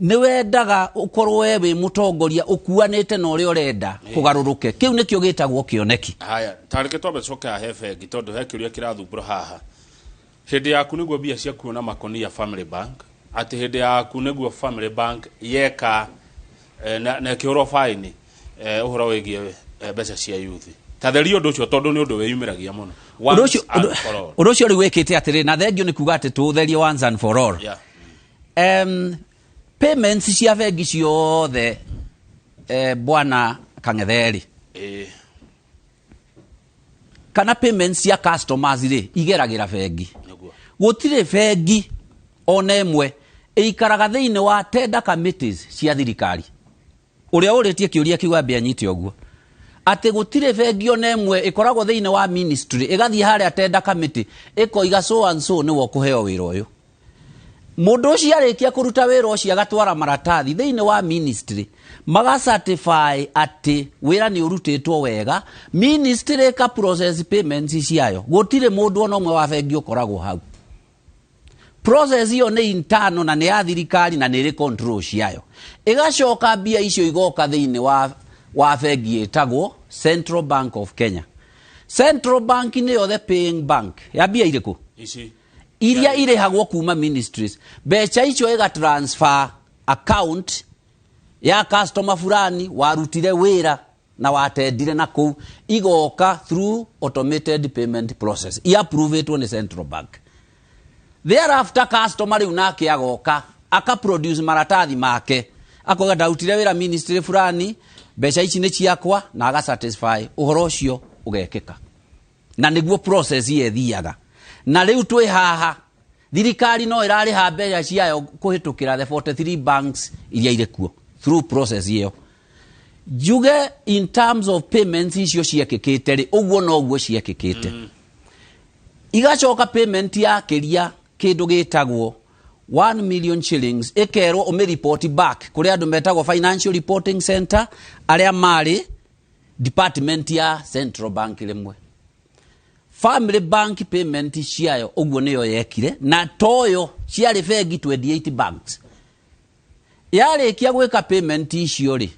S19: nĩ wendaga ũkorwo we wĩ mũtongoria ũkuanĩte na ũrĩa ũrenda kũgarũrũke. Kĩu nĩkĩo gĩtagwo kĩoneki.
S2: Haya, tareke twambe tucoke haha he bengi, tondũ he kĩũria kĩrathumbũra haha. Hĩndĩ yaku nĩguo mbia cia kuona makonia Family Bank, atĩ hĩndĩ yaku nĩguo Family Bank yeka na ĩkĩhũrwo faini, ũhoro wĩgiĩ mbeca cia youth. Ta theria ũndũ ũcio tondũ nĩ ũndũ wĩyumĩragia mũno.
S19: Ũndũ
S2: Once
S19: ũcio
S2: and for all.
S19: ũndũ ũcio rĩu wĩkĩte atĩrĩ, na thengio nĩ kuga atĩ tũũtherie once and for all. Payments cia bengi ciothe, bwana Kang'ethe-rĩ, kana payments cia customers rĩ, igeragĩra bengi. Gũtirĩ bengi ona ĩmwe ĩikaraga thĩinĩ wa tender committees cia thirikari. Ũrĩa ũrĩtie kĩũria kĩu ambe anyite ũguo atĩ gũtirĩ bengi ona ĩmwe ĩkoragwo thĩinĩ wa ministry ĩgathiĩ harĩa tender committee ĩkoiga so and so nĩwe ũkũheo wĩra ũyũ. Mũndũ ũcio arĩkia kũruta wĩra ũcio agatwara maratathi thĩinĩ wa ministry, magacertify atĩ wĩra nĩ ũrutĩtwo wega, ministry ĩka process payments ciayo. Gũtirĩ mũndũ ona ũmwe wa bengi ũkoragwo hau. Process ĩyo nĩ internal na nĩ ya thirikari na nĩ ĩrĩ control ciayo. Ĩgacoka mbia icio igoka thĩinĩ wa bengi ĩtagwo Central Bank of Kenya. Central Bank nĩyo the paying bank ya mbia irĩkũ?
S2: Ici
S19: Iria irĩhagwo kuma ministries. Mbeca icio ĩga transfer account ya customer fulani warutire wĩra na watendire na kũu, igoka through automated payment process iapprovĩtwo nĩ Central Bank. Thereafter customer rĩu nake agoka aka produce maratathi make, akoiga ndarutire wĩra ministry fulani, mbeca ici nĩ ciakwa, na aga satisfy ũhoro ũcio ũgekĩka. Na nĩguo process ĩyo ĩthiaga. Na rĩu twĩ haha thirikari no ĩrarĩha mbeca ciayo kũhĩtũkĩra the 43 banks iria irĩ kuo through process ĩyo. Njuge in terms of payments icio ciekĩkĩte rĩ, ũguo noguo ciekĩkĩte. Igacoka payment yakĩria kĩndũ gĩtagwo 1 million shillings ĩkerwo ũmĩripoti back kũrĩ andũ metagwo Financial Reporting Center arĩa marĩ department ya Central Bank. Rĩmwe Family Bank payment ciayo ũguo nĩyo yekire, na toyo ciarĩ bengi 28 banks. Yarĩkia gwĩka payment icio rĩ,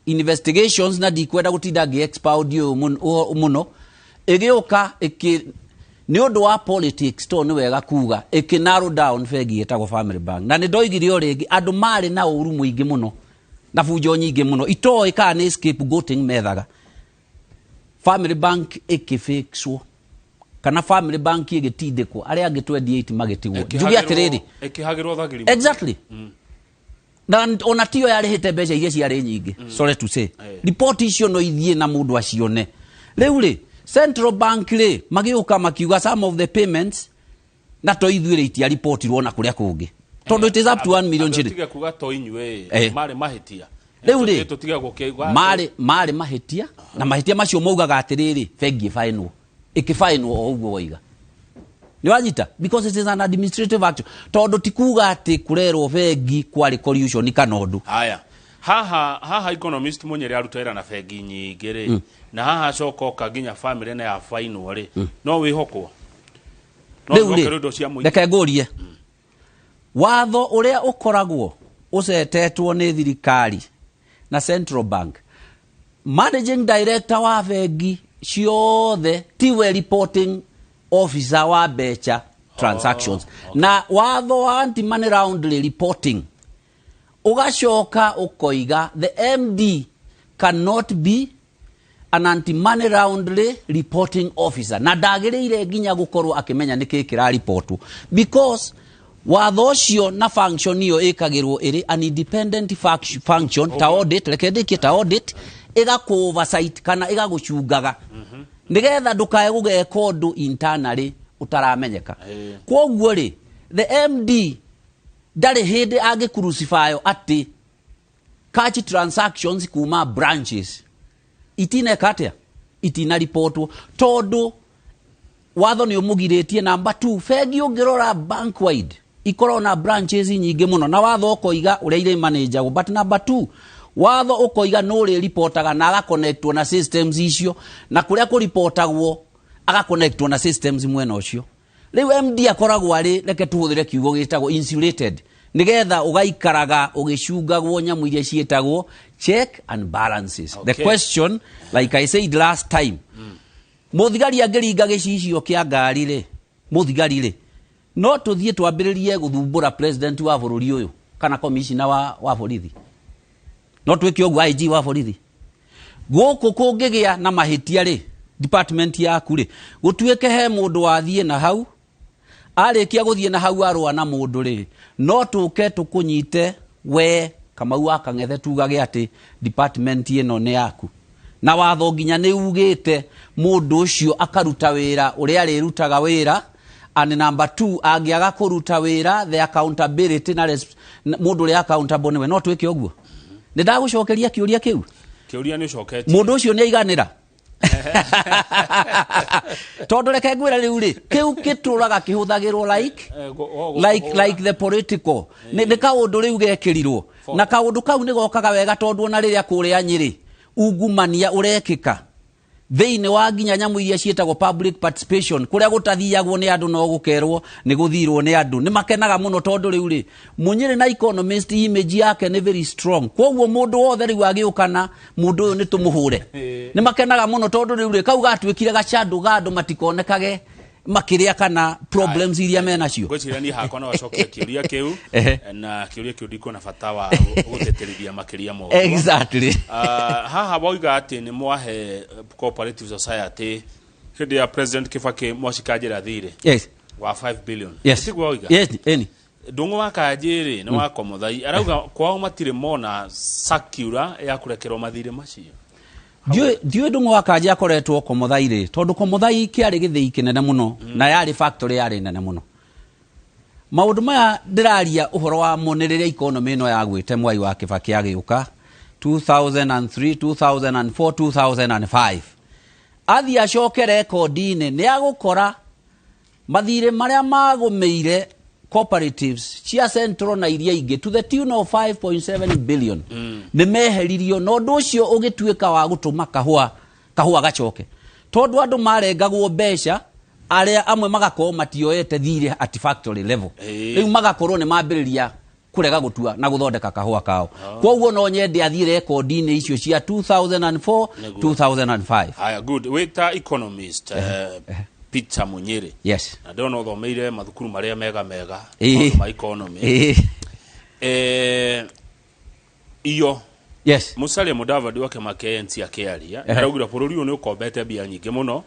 S19: investigations, na ndikwenda gũtinda ngĩ expound ũyũ mũno, ĩgĩũka ĩkĩ nĩ ũndũ wa politics, to nĩ wega kuga ĩkĩ narrow down bengi ĩtagwo Family Bank. Na nĩ ndoigire o rĩngĩ andũ marĩ na ũru mũingĩ mũno na bunjo nyingĩ mũno itoĩ kana nĩ scapegoating methaga. Family Bank ĩkĩfixwo, kana Family Bank ĩgĩtindĩkwo, arĩa angĩ 28 magĩtigwo. Njuge atĩrĩrĩ,
S2: Ĩkĩhagĩrwo thagiri.
S19: Exactly. Na ona tiyo yarĩhĩte mbeca iria ciarĩ nyingĩ. Sorry to say, report icio no ithiĩ na mũndũ acione. Rĩu rĩ, Central Bank rĩ magĩũka makiuga some of the payments na to ithuĩ rĩ itiaripotirwo na kũrĩa kũngĩ tondũ it is up to 1 million shillings.
S2: Tũtige kuga to inyuĩ marĩ mahĩtia.
S19: Rĩu rĩ,
S2: tũtige gũkĩigua
S19: marĩ mahĩtia, na mahĩtia macio maugaga atĩrĩrĩ, bengi ĩbainwo, ĩkĩbainwo o ũguo waiga. Nĩ wanyita? Because it is an administrative action, tondũ ti kuga atĩ kũrerwo bengi kwarĩ collusion kana ũndũ.
S2: Haya, haha economist Munyere aruta wĩra na bengi nyingĩ rĩ, na haha acoka oka nginya family na ya fainwo rĩ, no wĩhokwo no
S19: Rĩu rĩ,
S2: wĩhokerwo indo cia mũingĩ?
S19: Reke ngũrie, watho ũrĩa ũkoragwo ũcetetwo nĩ thirikari na Central Bank, managing director wa bengi ciothe tiwe reporting officer wa mbeca transactions. Na watho wa anti money laundering reporting ũgacoka ũkoiga the MD cannot be an anti money laundering reporting officer, na ndagĩrĩire nginya gũkorwo akĩmenya nĩkĩ kĩraripotwo, because watho ũcio na function ĩyo ĩkagĩrwo ĩrĩ an independent function ta audit. Reke ndĩkie, ta audit ĩgakũ oversight kana ĩgagũcungaga nĩgetha ndũkae gũgeka ũndũ internally ũtaramenyeka. Kwoguo rĩ, the MD ndarĩ hĩndĩ angĩcrucifywo atĩ cash transactions kuma branches itineka atĩa, itinaripotwo, tondũ watho nĩ ũmũgirĩtie. Number 2, bengi ũngĩrora bank wide ikoragwo na branches nyingĩ mũno, na watho ũkoiga ũrĩa irĩ managagwo. But number 2, watho ũkoiga nũ ũrĩ ripotaga na agaconnectwo na systems icio, na kũrĩa kũripotagwo agaconnectwo na systems mwena ũcio. Rĩu MD akoragwo arĩ, reke tũhũthĩre kiugo gĩtagwo insulated, nĩgetha ũgaikaraga ũgĩcungagwo nyamũ iria ciĩtagwo check and balances. The question, like I said last time, mũthigari angĩringa gĩcicio kĩa ngari rĩ, mũthigari rĩ, no tũthiĩ twambĩrĩrie gũthumbũra president wa bũrũri ũyũ kana commissioner wa borithi? No twĩke ũguo? IG wa borithi gũkũ kũngĩgĩa na mahĩtia rĩ, Department yaku rĩ, gũtuĩke he mũndũ wathiĩ na hau, arĩkia gũthiĩ na hau arũa na mũndũ rĩ, no tũke tũkũnyite we Kamau wa Kang'ethe tugage atĩ department ĩno nĩ yaku. Na watho nginya nĩ ugĩte mũndũ ũcio akaruta wĩra ũrĩa arĩrutaga wĩra. And number 2, angĩaga kũruta wĩra, the accountability na mũndũ ũrĩa accountable nĩwe. No twĩke ũguo. Nĩ ndagũcokeria kĩũria kĩu.
S2: Kĩũria nĩ ũcoketie.
S19: Mũndũ ũcio nĩ aiganĩra. Tondũ reke ngwĩre rĩu rĩ, kĩu gĩtũraga kĩhũthagĩrwo like the political. Nĩ kaũndũ rĩu gekĩrirwo. Na kaũndũ kau nĩ gokaga wega tondũ ona rĩrĩa kũrĩa Nyĩrĩ ungumania ũrekĩka thĩinĩ wa nginya nyamũ iria ciĩtagwo public participation, kũrĩa gũtathiagwo nĩ andũ no gũkerwo nĩ gũthirwo nĩ andũ, nĩ makenaga mũno tondũ rĩu rĩ, Mũnyĩrĩ na economist image yake nĩ very strong. Koguo mũndũ wothe rĩu agĩũka na mũndũ ũyũ nĩ tũmũhũre, nĩ makenaga mũno tondũ rĩu rĩ, kau gatuĩkire gacandũ ga andũ matikonekage makĩrĩa kana problems iria menacio.
S2: Ngwĩciria niĩ hakwa no acokie kĩũria kĩu, na kĩũria kĩu ndikuona bata wa gũtĩtĩrithia makĩria ma ũguo. Haha wauga atĩ nĩ mwahe Cooperative Society hĩndĩ ya President Kibaki mwacikanjĩra thirĩ wa 5 billion. Tiguo wauga?
S19: Yes, eni.
S2: Ndung'u wa Kanjĩ rĩ, nĩ wa Komothai, arauga kwao matirĩ mona circular ya kũrekerwo mathirĩ macio.
S19: Ndiũĩ Ndung'u wa Kanjĩ akoretwo Komothai rĩ, tondũ Komothai kĩarĩ gĩthĩi kĩnene mũno na yarĩ factory yarĩ nene mũno. Maũndũ maya ndĩraria ũhoro wamo nĩ rĩrĩa economy ĩno yagwĩte Mwai wa Kibaki agĩũka 2003, 2004, 2005. Athiĩ acoke rekondi-inĩ nĩ agũkora mathirĩ marĩa magũmĩire cooperatives cia Central na iria ingĩ to the tune of 5.7 billion nĩ meheririo, na ũndũ ũcio ũgĩtuĩka wa gũtũma kahũa gacoke, tondũ andũ marengagwo mbeca, arĩa amwe magakorwo matioete thirĩ at factory level. Rĩu magakorwo nĩ mambĩrĩria kũrega gũtua na gũthondeka kahũa kao. Koguo no nyende athiĩ rekondi-inĩ icio cia 2004, 2005.
S2: Haya, good. Wĩta economist, Peter Munyiri.
S19: Yes.
S2: Na ndĩrona ũthomeire mathukuru marĩa mega mega, maũndũ ma economy. Iyo. Musalia Mudavadi wa kĩama kĩa ANC akĩaria, araugire bũrũri ũyũ nĩ ũkombete mbia nyingĩ mũno,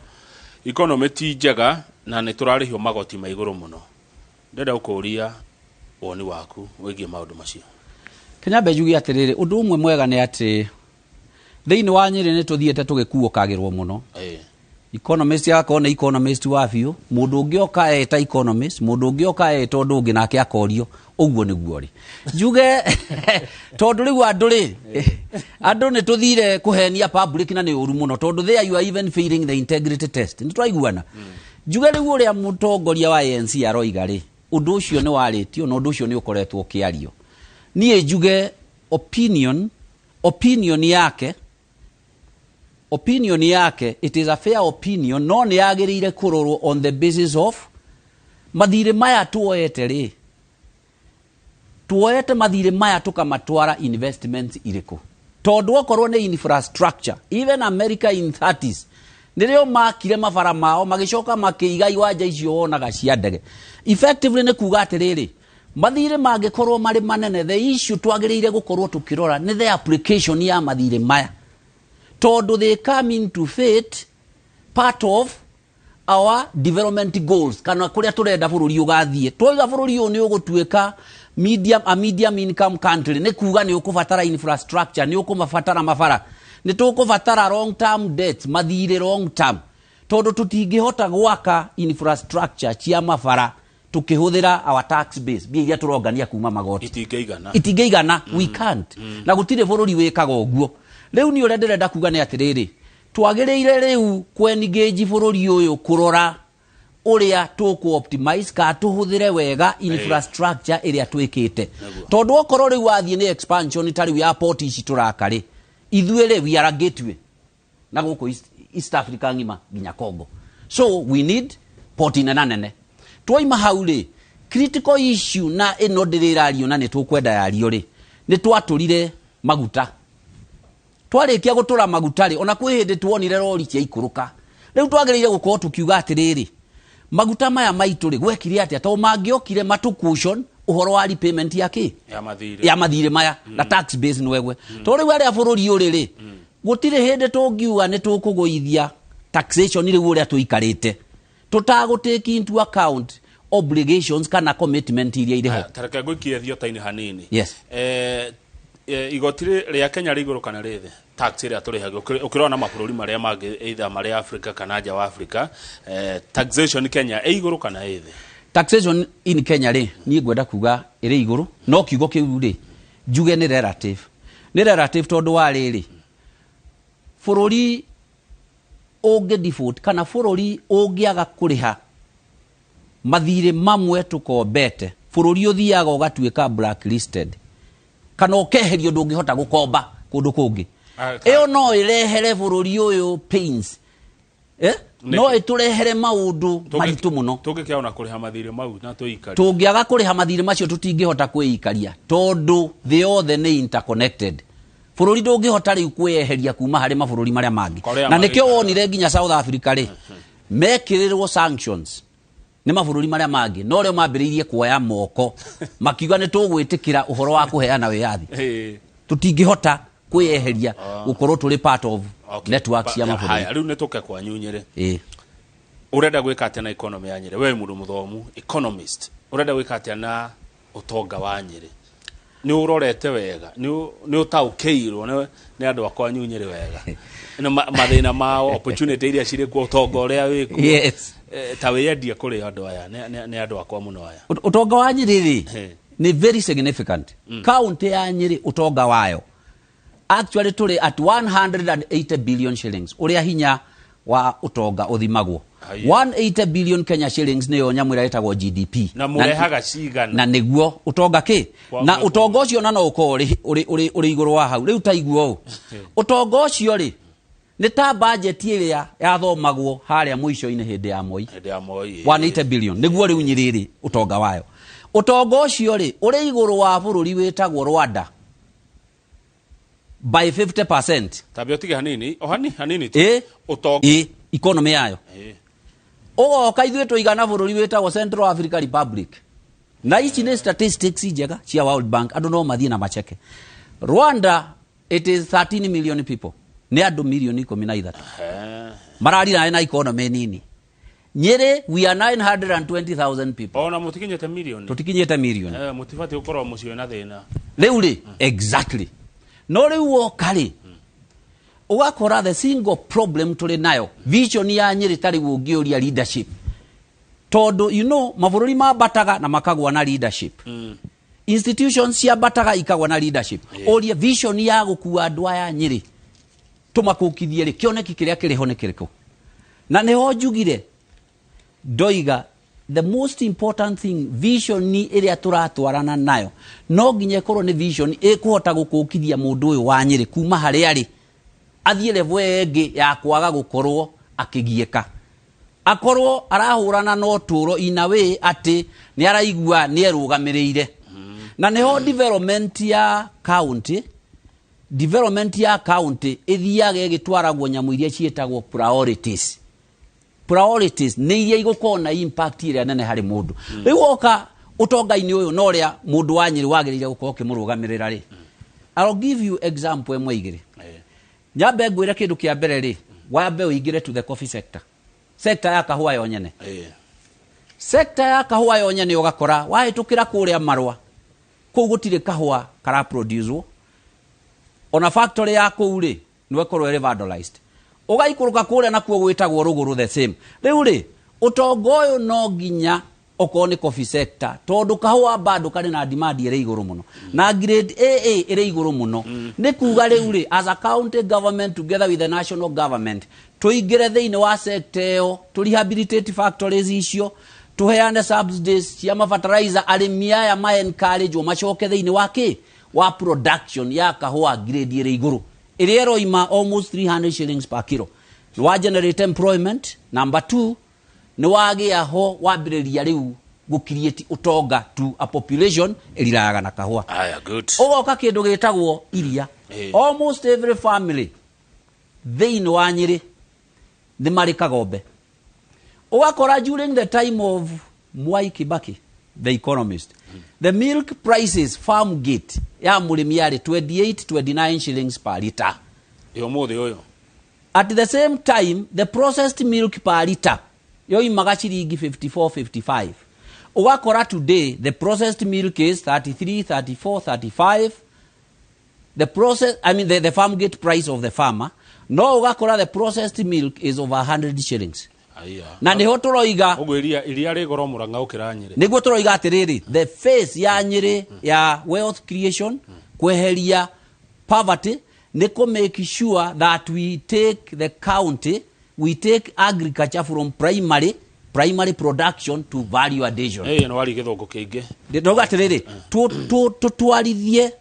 S2: economy ti njega na nĩ tũrarĩhio magoti ma igũrũ mũno. Ndĩrenda gũkũũria woni waku wĩgiĩ maũndũ macio.
S19: Kĩnyambe njuge atĩrĩrĩ, ũndũ ũmwe mwega nĩ atĩ thĩinĩ wa Nyĩrĩ nĩ tũthiĩte tũgĩkuũkagĩrwo mũno. Economist agakorwo nĩ economist wa biũ, mũndũ ũngĩ oka eta economist, mũndũ ũngĩ oka eta ũndũ ũngĩ nake akorio ũguo nĩguo rĩ. Njuge tondũ rĩu andũ rĩ, andũ nĩ tũthire kũhenia public na nĩ ũru mũno, tondũ there you are even failing the integrity test. Nĩ twaiguana. Njuge rĩu ũrĩa mũtongoria wa ANC aroiga rĩ, ũndũ ũcio nĩ warĩtio na ũndũ ũcio nĩ ũkoretwo ũkĩario. Niĩ njuge opinion yake, opinion yake, it is a fair opinion, no nĩ yagĩrĩire kũrorwo on the basis of mathirĩ maya tuoete rĩ, tuoete mathirĩ maya tũkamatwara investments irĩkũ, tondũ okorwo nĩ infrastructure, even America in 30s nĩrĩo makire mabara mao magĩcoka makĩiga iwanja icio wonaga cia ndege. Effectively nĩ kuga atĩrĩrĩ, mathirĩ mangĩkorwo marĩ manene, the issue twagĩrĩire gũkorwo tũkĩrora nĩ the application ya mathirĩ maya, tondũ they come into fit part of our development goals, kana kũrĩa tũrenda bũrũri ũgathiĩ. Twauga bũrũri ũyũ nĩ ũgũtuĩka a medium income country, nĩ kuga nĩ ũkũbatara infrastructure, nĩ ũkũmabatara mabara, nĩ tũkũbatara long term debt, mathirĩ long term, tondũ tũtingĩhota gwaka infrastructure cia mabara tukĩhũthĩra our tax base, mbia iria tũrongania kuma magoti
S2: Itingĩigana.
S19: Itingĩigana, we can't. Na gũtirĩ bũrũri wĩkaga ũguo. Rĩu niĩ ũrĩa ndĩrenda kuga nĩ atĩrĩrĩ, twagĩrĩire rĩu kweningĩnji bũrũri ũyũ kũrora ũrĩa tũkũ optimize ka tũhũthĩre wega infrastructure ĩrĩa twĩkĩte, tondũ okorwo rĩu wathiĩ nĩ expansion ta rĩu ya port ici tũraka rĩ, ithuĩ rĩ, we are a gateway na gũkũ East Africa ng'ima nginya Congo, so we need port nene nene. Twaima hau rĩ, critical issue na ĩno ndĩrĩrario na nĩ tũkwenda yario rĩ, nĩ twatũrire maguta. Twarĩkia gũtũra maguta rĩ, ona kwĩ hĩndĩ tuonire rori ciaikũrũka. Rĩu twagĩrĩire gũkorwo tũkiuga atĩrĩrĩ, maguta maya maitũ rĩ, gwekire atĩa? Tondũ mangĩokire matũ cushion ũhoro wa repayment ya kĩ?
S2: Ya mathirĩ.
S19: Ya mathirĩ maya, na tax base nĩ wegwe. Tondũ rĩu arĩa bũrũri ũrĩ rĩ, gũtirĩ hĩndĩ tũngiuga nĩ tũkũgũithia Taxation rĩu ũrĩa tũikarĩte tũtagũ take into account obligations kana commitment iria irĩ ho.
S2: Tareke ngũikie thiota-inĩ hanini.
S19: Yes.
S2: Igoti rĩa Kenya rĩ igũrũ kana rĩ thĩ? Tax ĩrĩa tũrĩhagio ũkĩrora na mabũrũri marĩa mangĩ, either marĩa Africa kana nja wa Africa, taxation Kenya ĩ igũrũ kana ĩ thĩ?
S19: Taxation in Kenya rĩ, niĩ ngwenda kuga ĩrĩ igũrũ, no kiugo kĩu rĩ njuge nĩ relative. Nĩ relative tondũ wa rĩrĩ, bũrũri ũngĩ default kana bũrũri ũngĩaga kũrĩha mathirĩ mamwe tũkombete, bũrũri ũthiaga ũgatuĩka blacklisted kana ũkeherio, ndũngĩhota gũkomba kũndũ kũngĩ. Ĩyo no ĩrehere bũrũri ũyũ pains, eh? No ĩtũrehere maũndũ maritũ mũno.
S2: Tũngĩkĩaona kũrĩha mathirĩ mau na tũikarie.
S19: Tũngĩaga kũrĩha mathirĩ macio tũtingĩhota kwĩikaria tondũ thĩ yothe nĩ interconnected. Bũrũri ndũngĩhota rĩu kwĩyeheria kuma harĩ mabũrũri marĩa mangĩ.
S2: Korea
S19: Na nĩkĩo
S2: marĩikaraga.
S19: Wonire nginya South Africa rĩ, mekĩrĩrwo sanctions nĩ mabũrũri marĩa mangĩ, no rĩo mambĩrĩirie kuoya moko makiuga nĩ tũgwĩtĩkĩra ũhoro wa kũheana wĩyathi. Tũtingĩhota kwĩyeheria gũkorwo tũrĩ part of network cia mabũrũri.
S2: Haya, rĩu nĩ tũke kwanyu Nyĩrĩ. Ũrenda gwĩka atĩa na economy ya Nyĩrĩ? We mũndũ mũthomu, economist, ũrenda gwĩka atĩa na ũtonga wa Nyĩrĩ? Nĩ ũrorete wega, nĩ ũtaũkĩirwo nĩ andũ a kwanyu Nyĩrĩ wega na mathĩna mao, opportunity iria cirĩ kuo, ũtonga ũrĩa wĩ kuo?
S19: Yes.
S2: Ta wĩyendie kũrĩ andũ aya, nĩ andũ akwa mũno aya.
S19: Ũtonga wa Nyĩrĩ rĩ nĩ very significant. County ya Nyĩrĩ ũtonga wayo actually tũrĩ at 180 billion shillings, ũrĩa hinya wa ũtonga ũthimagwo. 180 billion Kenya shillings nĩyo nyamũ ĩrĩa ĩtagwo GDP.
S2: Na mũrehaga cigana?
S19: Na nĩguo ũtonga kĩ na ũtonga ũcio na no ũkorwo ũrĩ igũrũ wa hau. Rĩu ta igua ũũ, ũtonga ũcio rĩ nĩ ta budget ĩrĩa yathomagwo harĩa mũico-inĩ hĩndĩ ya Moi.
S2: Hĩndĩ ya Moi.
S19: 180 billion nĩguo rĩu Nyĩrĩ rĩ ũtonga wayo. Ũtonga ũcio rĩ ũrĩ igũrũ wa bũrũri wĩtagwo Rwanda by 50%.
S2: Tambia ũtige hanini, o hanini tu. Ũtonga.
S19: Economy yayo. Ũgoka ithuĩ tũigana bũrũri wĩtagwo Central Africa Republic. Na ici nĩ statistics njega cia World Bank, andũ no mathiĩ na macheke. Rwanda it is 13 million people. Nĩ andũ milioni 13. Mararira na economy nini. Nyĩrĩ we are 920,000 people.
S2: Ona mũtikinyĩte milioni.
S19: Tũtikinyĩte milioni.
S2: Mũtibatiĩ gũkorwo mũciĩ na thĩna.
S19: Rĩu rĩ, exactly. No rĩu woka rĩ, ũgakora the single problem tũrĩ nayo, vision ya Nyĩrĩ ta rĩu ũngĩũria leadership. Tondũ you know mabũrũri mambataga na makagwa na leadership. Institutions ciambataga ikagwa na leadership. Ũrie vision ya gũkua andũ aya Nyĩrĩ tũmakũkithie rĩ, kĩoneki kĩrĩa kĩrĩ ho nĩ kĩrĩkũ? Na nĩho njugire ndoiga the most important thing, vision ĩrĩa tũratwarana nayo no nginya ĩkorwo nĩ vision ĩkũhota gũkũkithia mũndũ ũyũ wa Nyĩrĩ kuma harĩa arĩ athiĩ level ĩyo ĩngĩ ya kwaga gũkorwo akĩgiĩka, akorwo arahũrana na ũtũũro in a way atĩ nĩ araigua nĩ erũgamĩrĩire. Na nĩho development ya county, development ya county ĩthiaga ĩgĩtwaragwo nyamũ iria ciĩtagwo priorities. Priorities nĩ iria igũkorwo na impact ĩrĩa nene harĩ mũndũ. Rĩu woka ũtonga-inĩ ũyũ na ũrĩa mũndũ wa Nyĩrĩ wagĩrĩire gũkorwo ũkĩmũrũgamĩrĩra rĩ, I'll give you example ĩmwe igĩrĩ. Nyambe ngwĩre kĩndũ kĩa mbere rĩ, wambe ũingĩre to the coffee sector. Sector ya kahũa yo nyene. Sector ya kahũa yo nyene ũgakora wahĩtũkĩra kũrĩa Marũa, kũu gũtirĩ kahũa karaproduce. Ona factory ya kũu rĩ, nĩ ĩkorwo ĩrĩ vandalized. Ũgaikũrũka kũrĩa nakuo gwĩtagwo rũgũrũ the same. Rĩu rĩ, ũtonga ũyũ no nginya okorwo nĩ coffee sector, tondũ kahũa bado karĩ na demand ĩrĩ igũrũ mũno na grade AA ĩrĩ igũrũ mũno. Nĩ kuga rĩu rĩ, as a county government together with the national government tũingĩre thĩinĩ wa sector ĩyo, tũ rehabilitate factories icio, tũheane subsidies cia mafertilizer, arĩmi aya ma encourage macoke thĩinĩ wa kĩ wa production ya kahũa grade ĩrĩ igũrũ ĩrĩa ĩroima almost 300 shillings per kilo. Nĩ wa generate employment. Number 2, nĩ wagĩa ho wambĩrĩria rĩu gũ create ũtonga to a population ĩriraga na kahũa.
S2: Aya, good.
S19: Ũgoka kĩndũ gĩtagwo iria. Almost every family thĩinĩ wa Nyĩrĩ nĩ marĩ kagombe. Ũgakora during the time of Mwai Kibaki, the economist, the milk prices farm gate ya mũrĩmi yarĩ 28 29 shillings per liter.
S2: Ĩ ũmũthĩ ũyũ?
S19: At the same time, the processed milk per liter yoimaga ciringi 54, 55. Ũgakora today the processed milk is 33, 34, 35. The process, I mean the farm gate price of the farmer. No, ũgakora the processed milk is over 100 shillings.
S2: Aya.
S19: Na nĩho tũroiga
S2: Ũguo iria rĩ goro Murang'a gũkĩra Nyĩrĩ.
S19: Nĩguo tũroiga atĩrĩrĩ, the face ya Nyĩrĩ ya wealth creation, kweheria poverty, nĩ kũ make sure that we take the county, we take agriculture from primary production to value addition.
S2: Ĩĩ, no wari gĩthũngũ kĩingĩ.
S19: Ndauga atĩrĩrĩ, tũtwarithie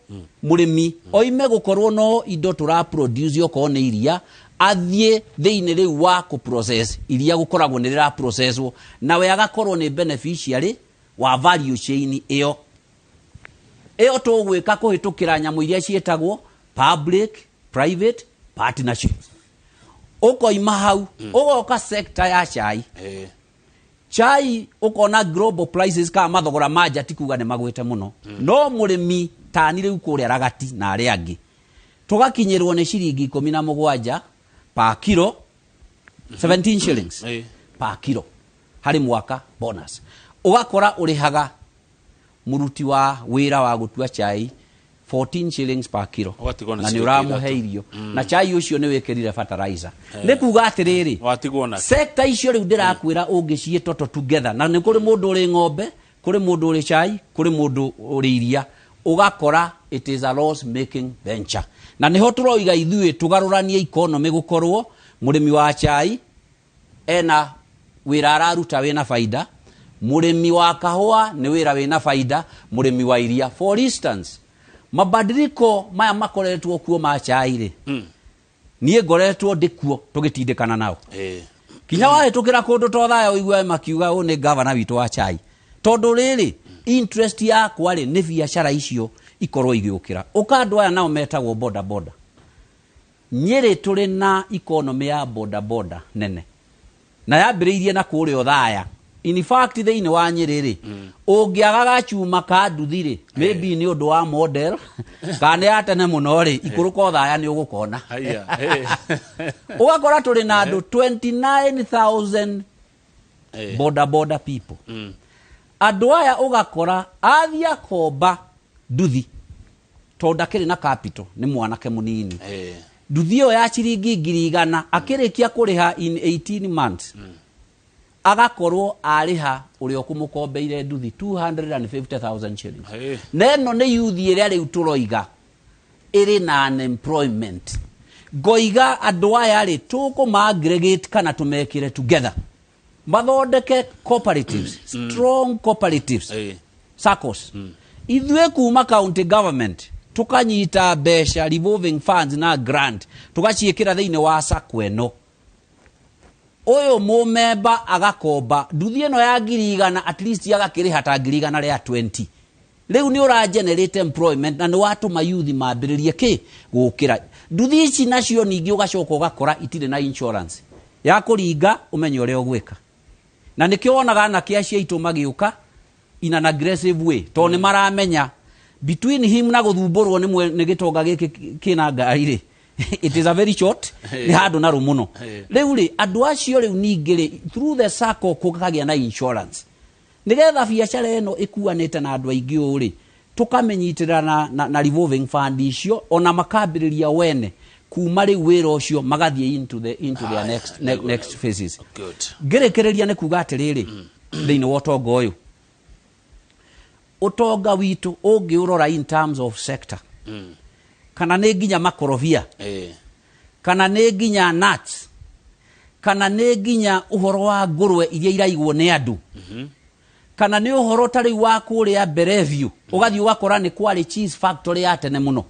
S19: mũrĩmi oime gũkorwo no indo tũra produce okorwo nĩ iria, athiĩ thĩinĩ rĩu wa kũ process iria gũkoragwo nĩ rĩra processwo, nawe agakorwo nĩ beneficiary wa value chain ĩyo. Ĩyo tũgwĩka kũhĩtũkĩra nyamũ iria ciĩtagwo public private partnerships. Ũkoima hau ũgoka sector ya chai. Chai ũkona global prices kana mathogora ma nja ti kuga nĩ magwĩte mũno, no mũrĩmi tani rĩu kũrĩa Ragati na arĩa angĩ tũgakinyĩrwo nĩ ciringi 17 per kilo, 17 shillings per kilo harĩ mwaka bonus. Ũgakora ũrĩhaga mũruti wa wĩra wa gũtua chai 14 shillings per kilo,
S2: Ũgatigwo na
S19: na nĩ
S2: ciringi
S19: ũramũhe
S2: ithatũ.
S19: irio, na chai ũcio nĩ wĩkĩrire fertilizer. Nĩ kuga atĩrĩrĩ,
S2: Watigwo na
S19: sector icio rĩu ndĩrakwĩra ũngĩciĩtoto together, na nĩ kũrĩ mũndũ ũrĩ ng'ombe, kũrĩ mũndũ ũrĩ chai, kũrĩ mũndũ ũrĩ iria, ũgakora it is a loss making venture. Na nĩho tũroiga ithuĩ tũgarũranie economy gũkorwo mũrĩmi wa chai ena wĩra araruta wĩna baida, mũrĩmi wa kahũa nĩ wĩra wĩna baida, mũrĩmi wa iria. For instance, mabadiliko maya makoretwo kuo ma chai rĩ, niĩ ngoretwo ndĩkuo tũgĩtindĩkana nao. Kinya wahĩtũkĩra kũndũ ta Othaya ũigue makiuga ũyũ nĩ gavana witũ wa chai, tondũ rĩrĩ interest yakwa rĩ nĩ biacara icio ikorwo igĩũkĩra. Ũka andũ aya nao metagwo boda boda. Nyĩrĩ tũrĩ na economy ya boda boda nene, na yambĩrĩirie na kũrĩa Othaya. In fact, thĩinĩ wa Nyĩrĩ rĩ, ũngĩaga gacuma ka nduthi rĩ, maybe nĩ ũndũ wa model kana nĩ ya tene mũno rĩ, ikũrũka Othaya nĩ ũgũkona.
S2: Haya.
S19: Ũgakora tũrĩ na andũ 29,000 boda boda people. Andũ aya ũgakora athiĩ akomba nduthi tondũ ndakĩrĩ na capital, nĩ mwanake mũnini. Nduthi ĩyo ya ciringi 100,000 akĩrĩkia kũrĩha in 18 months, agakorwo arĩha ũrĩa ũkũmũkombeire nduthi 250,000 shillings. Na ĩno nĩ youth ĩrĩa rĩu tũroiga ĩrĩ na unemployment. Ngoiga andũ aya rĩ tũkũma aggregate kana tũmekĩre together, mathondeke cooperatives, strong cooperatives, SACCOs. Ithuĩ kuma county government tukanyita mbeca revolving funds na grant tugaciĩkĩra thĩinĩ wa SACCO ĩno. Ũyũ mũmemba agakomba nduthi ĩno ya 100,000 at least agakĩrĩha ta 120,000. Rĩu nĩ ũra generate employment na nĩ watũma youth mambĩrĩrie kĩ gũkĩra nduthi ici. Nacio ningĩ ũgacoka ũgakora itirĩ na insurance ya kũringa ũmenye ũrĩa ũgwĩka, na nĩkĩo wonaga anake acio aitũ magĩũka in an aggressive way, tondũ nĩ maramenya between him na gũthumbũrwo nĩ gĩtonga gĩkĩ kĩna ngari rĩ, it is a very short, nĩ handũ na rũmũno. Rĩu rĩ andũ acio rĩu ningĩ rĩ through the SACCO kũkagĩa na insurance nĩgetha biacara ĩno ĩkuanĩte na andũ aingĩ ũũ rĩ, tũkamĩnyitĩrĩra na revolving fund icio, ona makambĩrĩria wene kuma rĩu wĩra ũcio magathiĩ into their next phases. Ngĩrĩkĩrĩria nĩ kuga atĩrĩrĩ, thĩinĩ wa ũtonga ũyũ, ũtonga witũ ũngĩũrora in terms of sector, kana nĩ nginya makorobia, kana nĩ nginya nuts, kana nĩ nginya ũhoro wa ngũrwe iria iraigwo nĩ andũ, kana nĩ ũhoro ta rĩu wa kũrĩa Bellevue, ũgathiĩ ũgakora nĩ kwarĩ cheese factory ya tene mũno.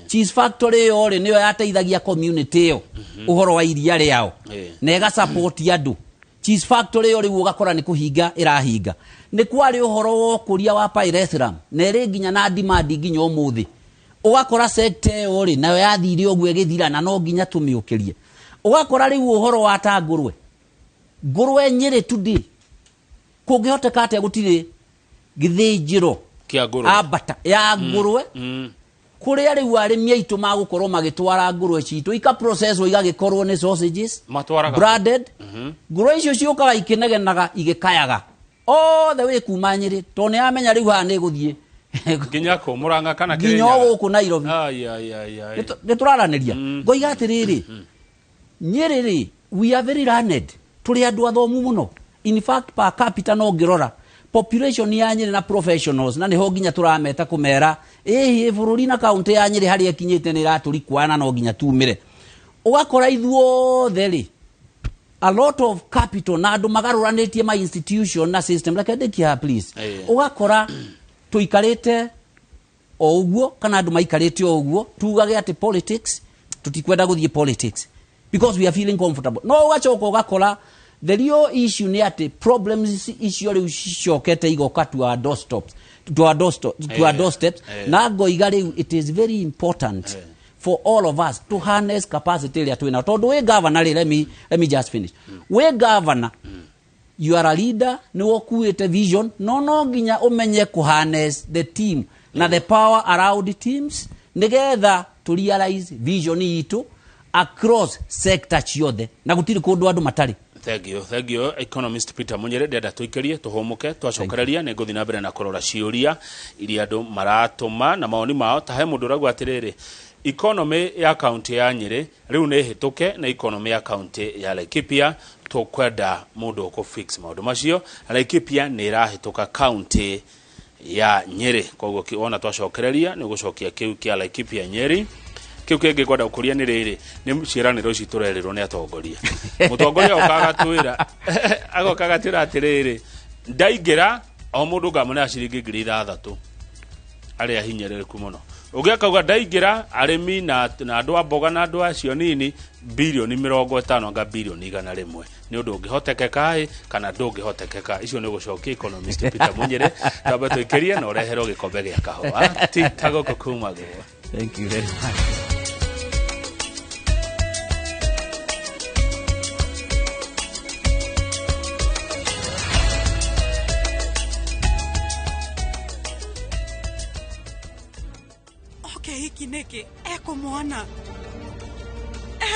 S19: Cheese factory ĩyo rĩ nĩyo yateithagia community ĩyo ũhoro wa iria rĩao, na ĩga support andũ. Cheese factory ĩyo rĩu ũgakora nĩ kũhinga ĩrahinga. Nĩ kwarĩ ũhoro wa ũkũria wa pyrethrum, na ĩrĩ nginya na demand nginya ũmũthĩ. Ũgakora sector ĩyo rĩ nayo yathire ũguo ĩgĩthira, na no nginya tũmĩũkĩrie. Ũgakora rĩu ũhoro wa ta ngũrwe, ngũrwe Nyĩrĩ today kũngĩhoteka atĩa gũtirĩ gĩthĩnjĩro
S2: Kĩa ngũrwe
S19: ambata ya ngũrwe. Kũrĩa rĩu arĩmi aitũ magũkorwo magĩtwara ngũrwe citũ ika processwo igagĩkorwo nĩ sausages
S2: Matwaraga.
S19: branded. Ngũrwe icio ciũkaga ikĩnegenaga igĩkayaga all the way kuma Nyĩrĩ, tondũ nĩ amenya rĩu haha nĩ gũthiĩ
S2: nginya kũ Murang'a kana
S19: nginya
S2: Kĩrĩnyaga?
S19: o gũkũ Nairobi.
S2: Ai, ai, ai, ai.
S19: Nĩ tũraranĩria ngoiga atĩrĩrĩ, Nyĩrĩ rĩ, we are very learned, tũrĩ andũ athomu mũno. In fact, per capita no ngĩrora population ya Nyĩrĩ na professionals, na nĩho nginya tũrameta kũmera ĩhĩ bũrũri na kaunti ya Nyĩrĩ harĩa ĩkinyĩte nĩ ĩratũrikwana, no nginya tumĩre. Ũgakora ithuothe rĩ, a lot of capital na andũ magarũranĩtie ma institution na system. Reke ndĩkie haha please. Ũgakora tũikarĩte o ũguo, kana andũ maikarĩte o ũguo, tugage atĩ politics tũtikwenda gũthiĩ politics because we are feeling comfortable. No ũgacoka ũgakora the real issue nĩ atĩ problems icio rĩu cicokete igoka to our doorsteps, to our doorstep, to our doorsteps. Na ngoiga rĩu it is very important for all of us to harness capacity ĩrĩa twĩnayo, tondũ wĩ governor rĩ, let me just finish. Wĩ governor, you are a leader, nĩwe ũkuĩte vision, no nginya ũmenye kũ harness the team na the power around teams nĩgetha to realize vision itũ across sector ciothe, na gũtirĩ kũndũ andũ matarĩ.
S2: Thank you, thank you, economist Peter Munyere. Ndenda tuikerie tuhumuke, twacokereria nĩ ngũthiĩ na mbere na kũrora ciũria iria andũ maratũma na mawoni mao. Ta he mũndũ ũrauga atĩrĩrĩ, economy ya kaunti ya Nyĩrĩ rĩu nĩ hĩtũke na economy ya kaunti ya Laikipia, tũkwenda mũndũ ũkũ fix maũndũ macio. Laikipia nĩ ĩrahĩtũka kaunti ya Nyĩrĩ, koguo wona twacokereria nĩ ũgũcokia kĩu kĩa Laikipia Nyeri. Kĩu kĩngĩ kwenda gũkũria nĩ rĩrĩ, nĩ ciĩranĩro ici tũrerĩrwo nĩ atongoria. Mũtongoria okaga twĩra, agoka agatwĩra atĩrĩrĩ, ndaingĩra o mũndũ ngamũnea ciringi 6,000, arĩa hinyĩrĩrĩku mũno. Ũngĩ akauga ndaingĩra arĩmi na andũ a mboga na andũ acio nini bilioni 50 anga bilioni 100. Nĩ ũndũ ũngĩhotekeka ĩ kana ndũngĩhotekeka? Icio nĩ ũgũcokia, economist Peter Munyere. Twambe tũikĩrie na ũreherwo gĩkombe gĩa kahũa ti ta gũkũ kumagwo.
S19: Thank you very much.
S20: Oke hiki nĩkĩ ekũmwana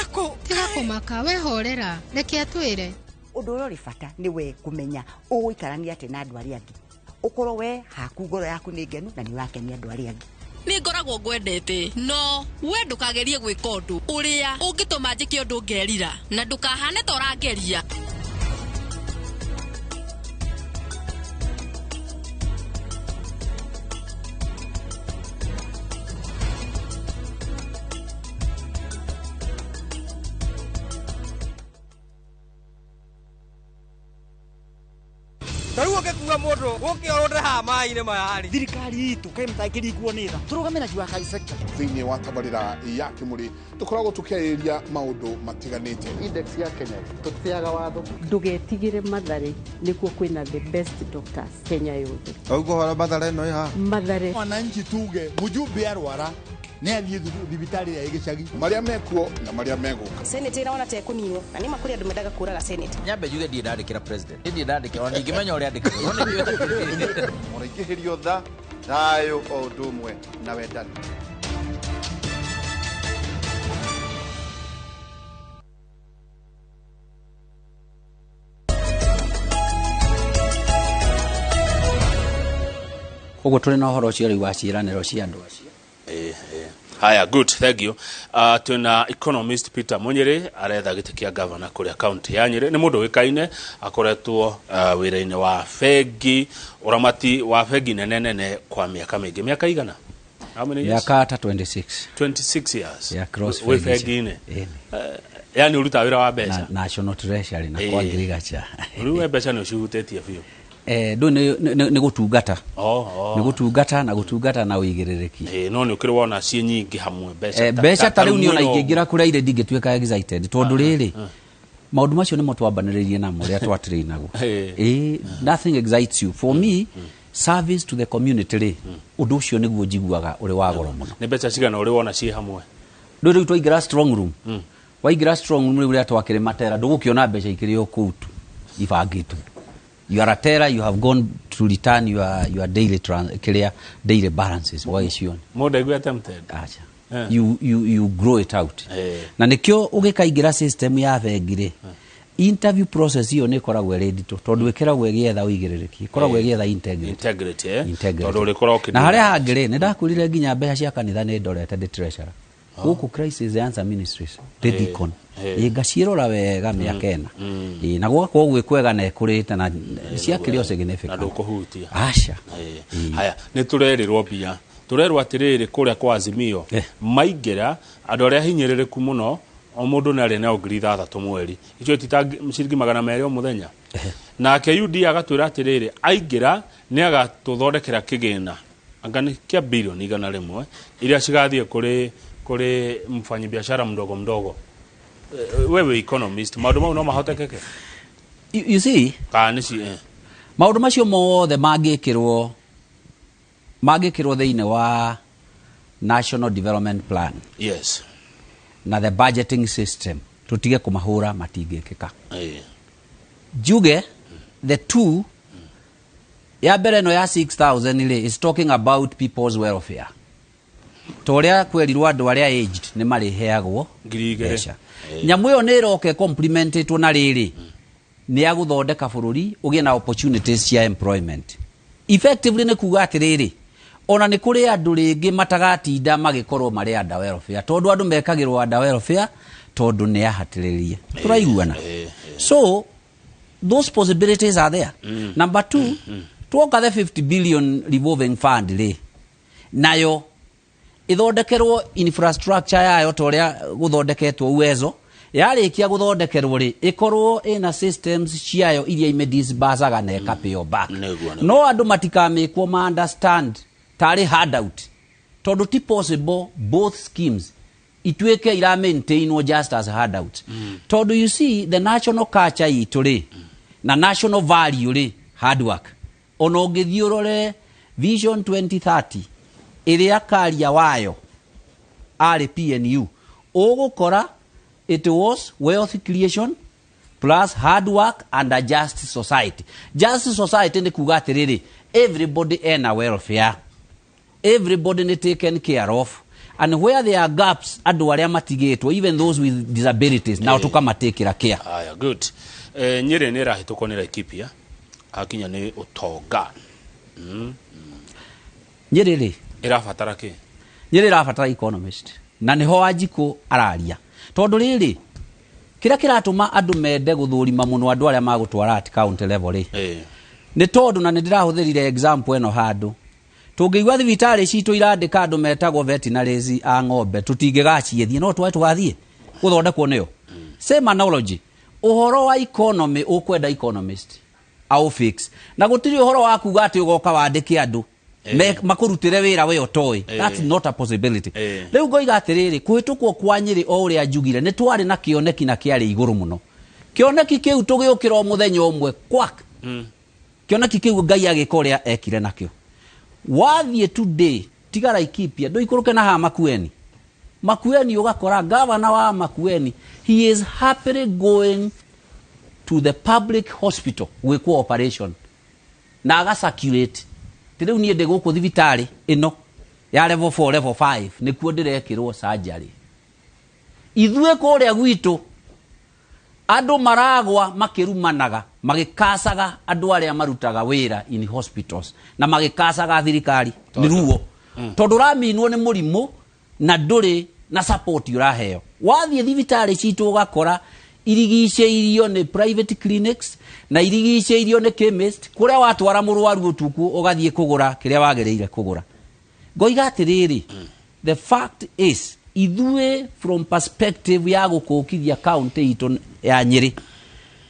S20: ekũ?
S21: Tiga kũmaka, we horera, reke atwĩre.
S22: Ũndũ ũrĩa ũrĩ bata nĩ we kũmenya ũgũikarania atĩ na andũ arĩa angĩ, ũkorwo we haku ngoro yaku nĩ ngenu na nĩ ũrakenia andũ arĩa angĩ.
S23: Nĩ ngoragwo ngwendete, no we ndũkagerie gwĩka ũndũ ũrĩa ũngĩtũma njĩke ũndũ ngerira, na ndũkahane ta ũrangeria.
S11: Ta rĩu ũngĩkua mũndũ gũkĩorwo haha maĩ-inĩ maya rĩ.
S24: Thirikari itũ kaĩ mũtangĩringwo nĩ tha, tũrũgame na Jua Kali sector.
S25: Thĩinĩ wa tabarĩra ya Kĩmũrĩ tũkoragwo tũkĩarĩrĩria maũndũ matiganĩte.
S26: Index ya Kenya tũtĩaga watho.
S27: Ndũgetigĩre Mathare, nĩkuo kwĩna the best doctors Kenya yothe.
S26: Ũguo horo Mathare ĩno ĩ haha.
S27: Mathare.
S28: Mwananchi tuge mjumbe arwara nĩ athiĩ thibitarĩ ya gĩcagi.
S25: Marĩa mekuo na marĩa megũka.
S29: Senate ĩraona ta ĩkũninwo na nĩma kũrĩ andũ mendaga kũraga senate.
S30: Nyambe njuge ndirĩ ndandĩkĩra president, ndirĩ ndandĩkĩra ona ndingĩmenya ũrĩa andĩkagwo.
S26: Mũraingĩhĩrio tha, thayũ o ũndũ ũmwe na wendani.
S19: Koguo tũrĩ na ũhoro ũcio rĩu wa ciĩranĩro cia andũ acio.
S2: Haya, good, thank you. Twina economist Peter Munyere aretha gĩtĩ kĩa governor kũrĩa county ya Nyĩrĩ. Nĩ mũndũ ũĩkaine, akoretwo wĩra-inĩ wa bengi, ũramati wa bengi nene nene kwa mĩaka mĩingĩ. Mĩaka igana? How many years?
S19: Mĩaka ta 26.
S2: 26 years.
S19: Yeah, cross
S2: wĩ
S19: bengi.
S2: Bengi-inĩ.
S19: Ĩni.
S2: Yani ũrutaga wĩra wa mbeca?
S19: Na, National Treasury na kwa agriculture.
S2: Rĩu we mbeca nĩ ũcihutĩtie biũ.
S19: Ndũ nĩ gũtungata.
S2: Oh.
S19: Nĩ gũtungata na gũtungata na ũigĩrĩrĩki.
S2: No nĩ ũkĩrĩ wona ciĩ nyingĩ hamwe mbeca?
S19: Mbeca ta rĩu niĩ ona
S2: mwena ũguo.
S19: ingĩingĩra kũrĩa irĩ ndingĩtuĩka excited, tondũ rĩrĩ, maũndũ macio nĩmo twambanĩrĩirie namo rĩrĩa twatrainagwo. Nothing excites you. For me, service to the community rĩ, ũndũ ũcio nĩguo njiguaga ũrĩ wa goro mũno.
S2: Nĩ mbeca cigana ũrĩ wona ciĩ hamwe?
S19: Rĩu twaingĩra strong room, waingĩra strong room rĩu rĩrĩa twakĩrĩ matera, ndũgũkĩona mbeca ikĩrĩ o kũu tu ibangĩtwo. You are a teller, you have gone to return your daily kĩrĩa daily balances ũgagĩciona.
S2: Mũndũ aigue tempted.
S19: Acha. You grow it out. Na nĩkĩo ũgĩkaingĩra system ya bengi rĩ, interview process ĩyo nĩ ĩkoragwo ĩrĩ nditũ, tondũ ĩkoragwo ĩgĩetha ũigĩrĩrĩki, ĩkoragwo ĩgĩetha integrity.
S2: Integrity, eh?
S19: Integrity.
S2: Tondũ ũrĩkorwo ũkĩ-
S19: Na harĩa hangĩ rĩ, nĩ ndakwĩrire nginya mbeca cia kanitha nĩ ndorete ndĩ treasurer gũkũ Crisis Answer Ministries, ndĩ deacon. Ĩ, ngaciĩrora wega mĩaka 4. Ĩ, na gũgakorwo gwĩ kwega na ĩkũrĩte na ciakĩrĩ o
S2: Na
S19: significant.
S2: Ndũkũhutia.
S19: Aca.
S2: Haya, nĩ tũrerĩrwo mbia, tũrerwo atĩrĩrĩ, kũrĩa kwa Azimio maingĩra, andũ arĩa hinyĩrĩrĩku mũno, o mũndũ nĩ arĩ na 6,000 mweri, icio ti ta ciringi 200 o mũthenya. Nake UD agatwĩra atĩrĩrĩ, aingĩra nĩ agatũthondekera kĩgĩna anga nĩ kĩa bilioni 100 iria cigathiĩ kũrĩ mfanyibiashara mdogo mdogo. Wewe economist, maũndũ mau no mahotekeke?
S19: You see,
S2: Kana nĩ ci
S19: maũndũ macio mothe mangĩkĩrwo thĩinĩ wa National Development Plan na the budgeting system, tũtige kũmahũra, matingĩkĩka. Njuge the two ya mbere ĩno ya 6000 rĩ is talking about people's welfare, ta ũrĩa kwerirwo andũ arĩa aged nĩ marĩheagwo
S2: 2,000.
S19: Mbeca. Nyamũ ĩyo nĩ ĩroka ĩcomplementĩtwo na rĩrĩ nĩ ya gũthondeka bũrũri ũgĩe na opportunities cia employment. Effectively nĩ kuga atĩrĩrĩ, ona nĩ kũrĩ andũ rĩngĩ matagatinda magĩkorwo marĩ under welfare, tondũ andũ mekagĩrwo under welfare tondũ nĩ ahatĩrĩrie. Tũraiguana? So those possibilities are there. Number two, tuoka the 50 billion revolving fund rĩ, nayo ĩthondekerwo infrastructure yayo ta ũrĩa gũthondeketwo Uwezo. Yarĩkia gũthondekerwo rĩ, ĩkorwo ĩna systems ciayo iria imedisbursaga na ĩkapĩo back. No andũ matikamĩkwo ma understand tarĩ handout, tondũ ti possible both schemes ituĩke ira maintainwo just as handout, tondũ you see, the national culture itũ rĩ na national value rĩ, hard work. Ona ũngĩthiĩ ũrore Vision 2030 ĩrĩa karia wayo arĩ PNU, ũgũkora it was wealth creation plus hard work and a just society. Just society nĩ kuga atĩrĩrĩ, everybody ena welfare, everybody nĩ taken care of, and where there are gaps, andũ arĩa matigĩtwo, even those with disabilities, nao tũkamatakĩra care.
S2: Aya, good. Nyĩrĩ nĩ ĩrahĩtũkwo nĩ Laikipia hakinya nĩ ũtonga.
S19: Nyĩrĩ rĩ,
S2: Ĩrabatara kĩ?
S19: Nyĩrĩ ĩrabatara economist, na nĩho Wanjikũ araria, tondũ rĩrĩ kĩrĩa kĩratũma andũ mende gũthũrima mũno andũ arĩa magũtwara at county level rĩ, nĩ tondũ, na nĩ ndĩrahũthĩrire example ĩno handũ, tũngĩigua thibitarĩ citũ irandĩka andũ metagwo veterinaries a ng'ombe, tũtingĩgaciĩthiĩ, no twae tũgathiĩ gũthondekwo nĩo. Same analogy, ũhoro wa economy ũkwenda economist au fix, na gũtirĩ ũhoro wa kuga atĩ ũgoka wandĩke andũ makũrutĩre wĩra we ũtoĩ. That's not a possibility. Rĩu ngoiga atĩrĩrĩ, kũhĩtũkwo kwa Nyĩrĩ, o ũrĩa njugire, nĩ twarĩ na kĩoneki na kĩarĩ igũrũ mũno. Kĩoneki kĩu tũgĩũkĩra o mũthenya ũmwe kwak, kĩoneki kĩu Ngai agĩka ũrĩa ekire nakĩo. Wathiĩ today, tiga Laikipia, ndũikũrũke na haha Makueni. Makueni ũgakora gavana wa Makueni, he is happily going to the public hospital gwĩkwo operation na aga circulate ti rĩu niĩ ndĩ gũkũ thibitarĩ ĩno ya level 4, level 5, nĩkuo ndĩrekĩrwo surgery. Ithuĩ kũrĩa gwitũ andũ maragwa makĩrumanaga, magĩkacaga andũ arĩa marutaga wĩra in hospitals na magĩkacaga thirikari nĩ ruo, tondũ ũraminwo nĩ mũrimũ na ndũrĩ na support ũraheo. Wathiĩ thibitarĩ citũ ũgakora irigicĩirio nĩ private clinics na irigicĩirio nĩ chemist, kũrĩa watwara mũrwaru ũtukũ ũgathiĩ kũgũra kĩrĩa wagĩrĩire kũgũra. Ngoiga atĩrĩrĩ, the fact is, ithuĩ from perspective ya gũkũkithia county itũ ya Nyĩrĩ,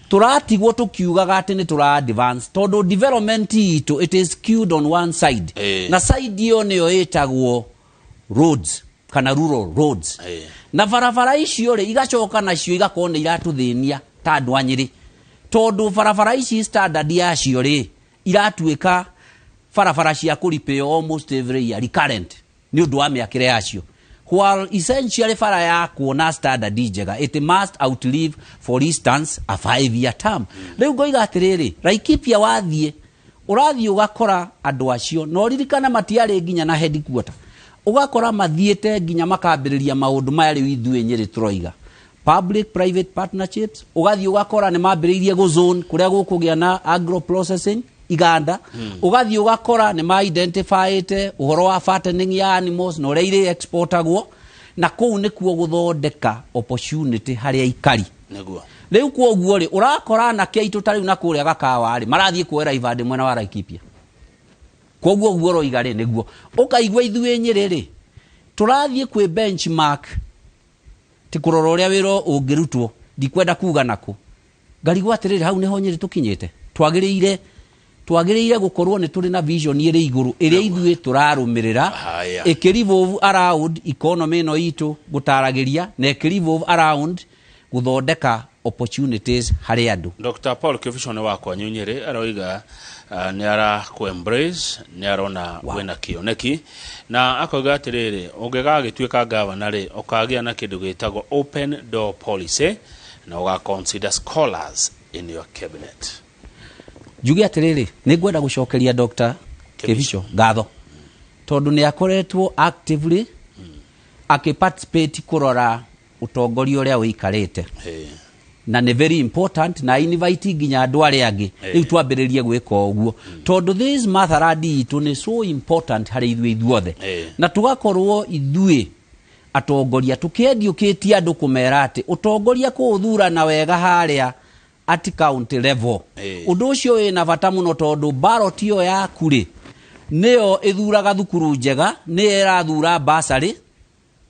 S19: tũratigwo tũkiugaga atĩ nĩ tũra advance, tondũ development itũ, it is skewed on one side, na side ĩyo nĩyo ĩtagwo roads kana rural roads, na barabara icio rĩ, igacoka nacio igakorwo nĩ iratũthĩnia ta andũ a Nyĩrĩ, tondũ barabara ici standard yacio rĩ, iratuĩka barabara cia kũripĩo almost every year, recurrent, nĩ ũndũ wa mĩakĩre yacio, while essentially bara yakwo na standard njega, it must outlive, for instance, a 5 year term. Rĩu ngoiga atĩrĩrĩ, Laikipia wathiĩ Ũrathiĩ ũgakora andũ acio, na ũririkane matiarĩ nginya na headquarter, ũgakora mathiĩte nginya makambĩrĩria maũndũ maya rĩu ithuĩ Nyĩrĩ tũroiga public private partnerships. Ũgathiĩ ũgakora nĩ mambĩrĩirie gũzone kũrĩa gũkũgĩa na agro processing iganda. Ũgathiĩ ũgakora nĩ ma-identifyĩte ũhoro wa fattening ya animals na ũrĩa irĩ exportagwo, na kũu nĩkuo gũthondeka opportunity harĩ aikari. Rĩu kwoguo rĩ, ũrakora anake aitũ ta rĩu na kũrĩa Gakawa rĩ, marathiĩ kuoera ibandĩ mwena wa Laikipia. Kwoguo ũguo ũroiga rĩ, nĩguo ũkaigua ithuĩ Nyĩrĩ rĩ, tũrathiĩ kwĩ benchmark ti kũrora ũrĩa wĩra ũngĩrutwo. Ndikwenda kuga nakũ, ngarigwo atĩrĩrĩ, hau nĩho Nyĩrĩ tũkinyĩte. Twagĩrĩire gũkorwo nĩ tũrĩ na vision ĩrĩ igũrũ ĩrĩa ithuĩ tũrarũmĩrĩra, ĩkĩrevolve around economy ĩno itũ gũtaragĩria, na ĩkĩrevolve around gũthondeka opportunities harĩ andũ.
S2: Dr. Paul Kibicho nĩ wakwa Nyĩrĩ, aroiga nĩ ara kũ embrace, nĩ arona wĩna kĩoneki, na akoiga atĩrĩrĩ, ũngĩgagĩtuĩka gavana rĩ, ũkagĩa na kĩndũ gĩtagwo open door policy na ũga consider scholars in your cabinet.
S19: Njuge atĩrĩrĩ, nĩ ngwenda gũcokeria Dr. Kibicho ngatho, tondũ nĩ akoretwo actively akĩ-participate kũrora ũtongoria ũrĩa ũikarĩte, na nĩ very important, na invite nginya andũ arĩa angĩ. Rĩu twambĩrĩrie gwĩka ũguo, tondũ this motherland itũ nĩ so important harĩ ithuĩ ithuothe, na tũgakorwo ithuĩ atongoria tũkĩendiũkĩtie andũ kũmera atĩ ũtongoria kũũthurana wega harĩa at county level, ũndũ ũcio wĩna bata mũno, tondũ ballot ĩyo yaku rĩ, nĩyo ĩthuraga thukuru njega, nĩyo ĩrathura basarĩ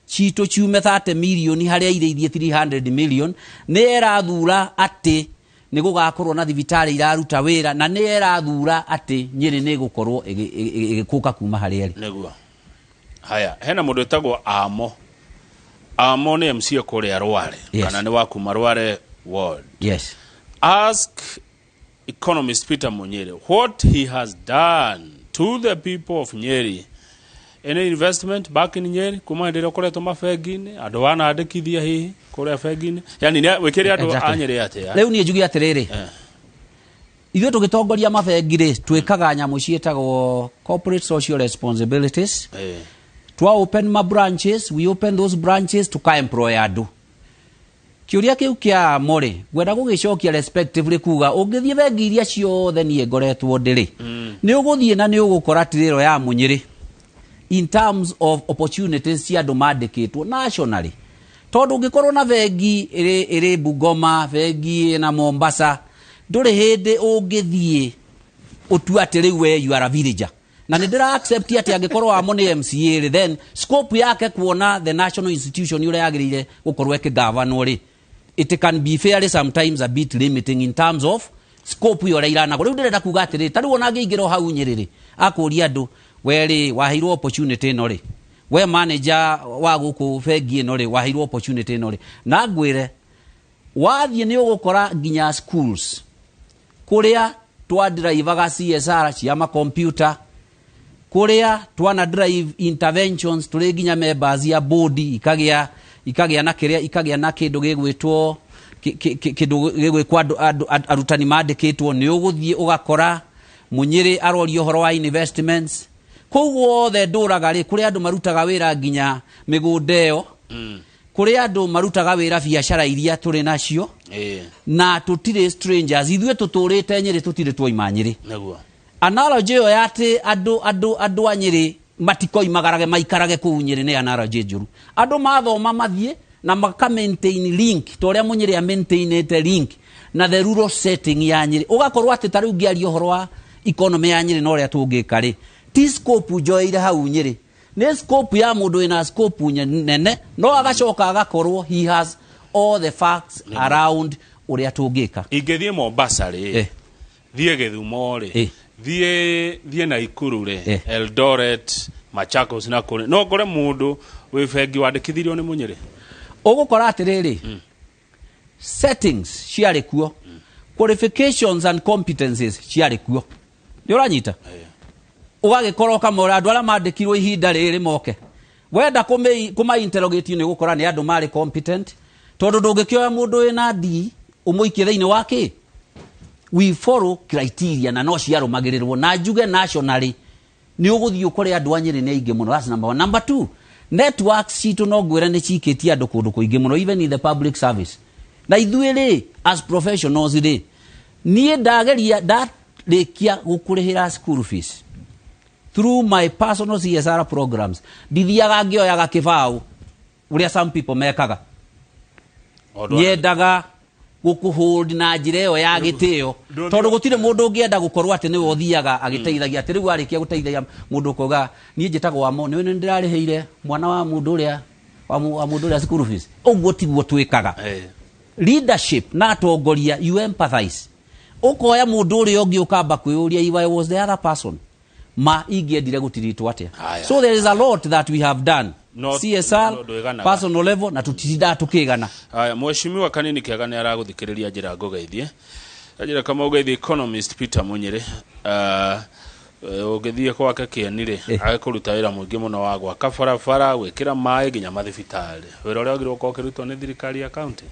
S19: citũ ciume 30 milioni harĩa irĩ ithiĩ 300 million, nĩ ĩrathura atĩ nĩ gũgakorwo na thibitarĩ iraruta wĩra, na nĩ ĩrathura atĩ Nyĩrĩ nĩ ĩgũkorwo ĩgĩkũka kuma harĩa ĩrĩ.
S2: Nĩguo. Haya, hena mũndũ wĩtagwo Amo. Amo nĩ MCA kũrĩa Rware, kana nĩ wa kuma Rware ward. Ask economist Peter Munyere what he has done to the people of Nyeri. Any investment back in Nyeri kuma hĩndĩ ĩrĩa ũkoretwo mabengi-inĩ, andũ wanandĩkithia hihi kũrĩa bengi-inĩ, yani wĩkĩre andũ a Nyeri atĩa?
S19: Rĩu niĩ njuge atĩrĩrĩ, ithuĩ tũgĩtongoria mabengi rĩ, twĩkaga nyamũ ciĩtagwo corporate social responsibilities. Twa open ma branches, we open those branches tuka employ andũ. Kĩũria kĩu kĩa Morĩ ngwenda gũgĩcokia respectively, kuga ũngĩthiĩ bengi iria ciothe niĩ ngoretwo ndĩrĩ, nĩ ũgũthiĩ na nĩ ũgũkora tirĩro ya Mũnyĩrĩ in terms of opportunities cia andũ mandĩkĩtwo nationally, tondũ ũngĩkorwo na bengi ĩrĩ Bungoma, bengi ĩna Mombasa, ndũrĩ hĩndĩ ũngĩthiĩ ũtue atĩ rĩu we you are a villager. Na nĩ ndĩra accept atĩ angĩkorwo wamo nĩ MCA rĩ, then scope yake kuona the national institution ũrĩa yagĩrĩire gũkorwo ĩkĩgavanwo rĩ, it can be fairly sometimes a bit limiting in terms of scope ĩyo ũrĩa iranagwo. Rĩu ndĩrenda kuga atĩrĩ, ta rĩu ona angĩingĩra o hau Nyĩrĩ rĩ, akũria andũ, we rĩ, waheirwo opportunity ĩno rĩ, we manager wa gũkũ bengi ĩno rĩ, waheirwo opportunity ĩno rĩ? Na ngwĩre, wathiĩ nĩ ũgũkora nginya schools kũrĩa twadrivaga CSR cia makompiuta, kũrĩa twana drive interventions tũrĩ nginya members ya board, ikagĩa na kĩrĩa, ikagĩa na kĩndũ gĩgwĩtwo kĩndũ gĩgwĩkwo, andũ arutani mandĩkĩtwo. Nĩ ũgũthiĩ ũgakora Mũnyĩrĩ aroria ũhoro wa investments kũu guothe ndũraga rĩ, kũrĩa andũ marutaga wĩra nginya mĩgũnda ĩyo, kũrĩa andũ marutaga wĩra biacara iria tũrĩ nacio, na tũtirĩ strangers. Ithuĩ tũtũrĩte Nyĩrĩ, tũtirĩ twaima Nyĩrĩ. Analogy ĩyo ya atĩ andũ a Nyĩrĩ matikoimagarage maikarage kũu Nyĩrĩ nĩ analogy njũru. Andũ mathoma mathiĩ na maka maintain link ta ũrĩa Mũnyĩrĩ a maintainĩte link na the rural setting ya Nyĩrĩ. Ũgakorwo atĩ ta rĩu ngĩaria ũhoro wa economy ya Nyĩrĩ na ũrĩa tũngĩka rĩ, ti scope njoeire hau Nyĩrĩ, nĩ scope ya mũndũ wĩna scope nene, no agacoka agakorwo he has all the facts around ũrĩa tũngĩka.
S2: Ingĩthiĩ Mombasa rĩ, thiĩ Gĩthumo rĩ, thiĩ Naikuru rĩ, Eldoret, Machakos na kũrĩ, no ngore mũndũ wĩ bengi wandĩkithirio nĩ Mũnyĩrĩ?
S19: Ũgũkora atĩrĩrĩ, settings ciarĩ kuo, qualifications and competencies ciarĩ kuo, nĩ ũranyita? Ũgagĩkorwo ũkamora andũ arĩa mandĩkirwo ihinda rĩrĩ moke, wenda kũma interrogate, nĩ ũgũkora nĩ andũ marĩ competent, tondũ ndũngĩkĩoya mũndũ wĩna D ũmũikie thĩinĩ wa kĩ We follow criteria na no ciarũmagĩrĩrwo na njuge nationally nĩ ũgũthiĩ ũkore andũ a Nyĩrĩ nĩ aingĩ mũno. That's number one. Number two, networks citũ no ngwĩre nĩ cikĩtie andũ kũndũ kũingĩ mũno, even in the public service. Na ithuĩ rĩ, as professionals rĩ, niĩ ndageria ndarĩkia gũkũrĩhĩra school fees through my personal CSR programs, ndithiaga ngĩoyaga kĩbaũ ũrĩa some people mekaga. Nyendaga gũkũhold na njĩra ĩyo ya gĩtĩo, tondũ gũtirĩ mũndũ ũngĩenda gũkorwo atĩ nĩwe ũthiaga agĩteithagia, atĩ rĩu arĩkia gũteithagia mũndũ ũkauga niĩ njĩtagwo Wamo, nĩwe nĩ ndĩrarĩhĩire mwana wa mũndũ ũrĩa wa mũndũ ũrĩa school fees. Ũguo tiguo twĩkaga. Leadership na atongoria, you empathize, ũkoya mũndũ ũrĩa ũngĩ ũkamba kwĩyũria, if I was the other person, ma ingĩendire gũtiritwo atĩa? So there is a lot that we have done.
S2: No-
S19: CSR,
S2: no ndwĩganaga.
S19: personal level, na tũtitindaga tũkĩgana.
S2: Haya, mheshimiwa Kanini Kĩaga nĩ aragũthikĩrĩria, njĩra ngũgeithie, njĩra kama ũgeithie economist Peter Munyĩrĩ. Ũngĩthiĩ gwake Kĩeni rĩ, agĩkũruta wĩra mũingĩ mũno wa gwaka barabara, gwĩkĩra maĩ nginya mathibitarĩ, wĩra ũrĩa wagĩrĩirwo gũkorwo ũkĩrutwo nĩ thirikari ya county.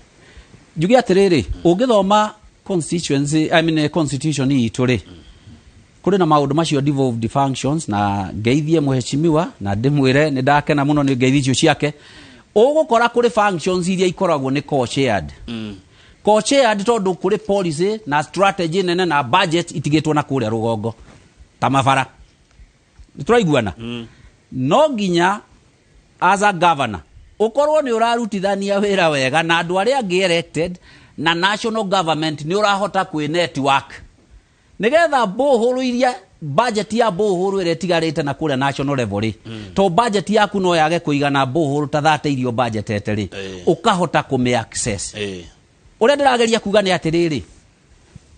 S19: Njuge atĩrĩrĩ, ũngĩthoma constituency, I mean, constitution itũ rĩ, kũrĩ na maũndũ macio, devolved functions, na ngeithie mheshimiwa na ndĩmwĩre nĩ ndakena mũno nĩ ngeithi icio ciake. Ũgũkora kũrĩ functions iria ikoragwo nĩ co-shared. Co-shared tondũ kũrĩ policy na strategy nene na budget itigĩtwo na kũrĩa rũgongo ta mabara. Nĩ tũraiguana? No nginya as a governor ũkorwo nĩ ũrarutithania wĩra wega na andũ arĩa angĩ elected na national government, nĩ ũrahota kwĩ network nĩgetha borehole iria, budget ya borehole ĩrĩa ĩtigarĩte na kũrĩa national level rĩ, to budget yaku no yage kũigana borehole ta 30 iria budgetete rĩ, ũkahota kũmĩ access. Ũrĩa ndĩrageria kuga nĩ atĩrĩrĩ,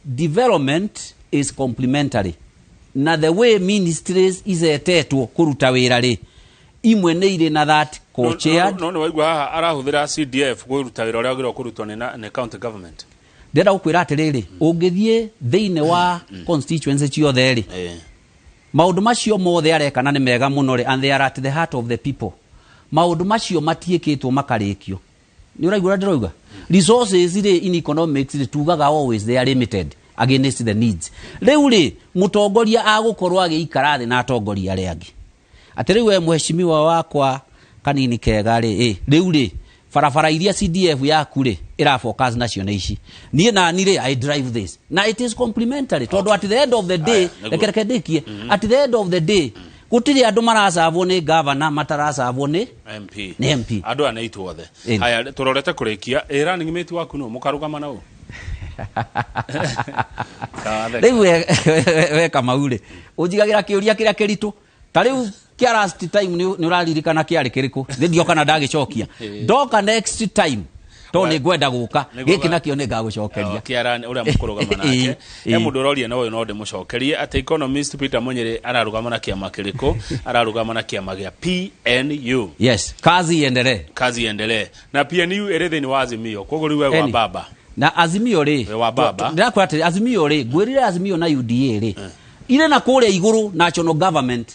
S19: development is complementary, na the way ministries izetetwo kũruta wĩra rĩ, imwe nĩ irĩ na that co-chaired.
S2: No nĩ waigua haha arahũthĩra CDF kũruta wĩra ũrĩa wagĩrĩirwo kũrutwo nĩ county government.
S19: Ndĩrenda gũkwĩra atĩrĩrĩ, ũngĩthiĩ thĩinĩ wa constituency ciothe rĩ, maũndũ macio mothe areka na nĩ mega mũno rĩ, and they are at the heart of the people, maũndũ macio matiĩkĩtwo makarĩkio. Nĩ ũraigua ũrĩa ndĩrauga? Resources rĩ, in economics rĩ, tugaga always they are limited against the needs. Rĩu rĩ, mũtongoria agũkorwo agĩikara thĩ na atongoria arĩa angĩ atĩ rĩu we mheshimiwa wakwa Kanini Kega rĩ, rĩu rĩ, barabara iria CDF yaku rĩ ĩra focus nacio nĩ ici, niĩ nani rĩ, I drive this, na it is complementary tondũ at the end of the day,
S2: Aya, nĩguo.
S19: reke ndĩkie, at the end of the day gũtirĩ andũ maracavwo nĩ governor mataracavwo nĩ
S2: MP.
S19: Nĩ MP.
S2: Andũ aya nĩ ithuothe.
S19: Ĩni.
S2: Haya, tũrorete kũrĩkia. Running mate waku nũ mũkarũgama na ũ?
S19: Rĩu we Kamau rĩ, ũnjigagĩra kĩũria kĩrĩa kĩritũ ta rĩu kĩa last time. Nĩ ũraririkana kĩarĩ kĩrĩkũ? Nĩ ndioka na ndagĩcokia. Ndoka next time to nĩ ngwenda gũka gĩkĩ nakĩo nĩ ngagũcokeria.
S2: Kĩara ũrĩa mũkũrũgama nake. He mũndũ ũroria na ũyũ no ndĩmũcokerie atĩ economist Peter Munyĩrĩ ararũgama na kĩama kĩrĩkũ? Ararũgama na kĩama gĩa PNU.
S19: Yes, kazi iendelee.
S2: Kazi iendelee. Na PNU ĩrĩ thĩinĩ wa Azimio, koguo rĩu we wa
S19: Eni.
S2: baba.
S19: Na Azimio rĩ,
S2: We wa baba.
S19: Ndĩrakwĩra atĩrĩ, Azimio rĩ, ngwĩrire Azimio na UDA rĩ, irĩ na kũrĩa igũrũ national government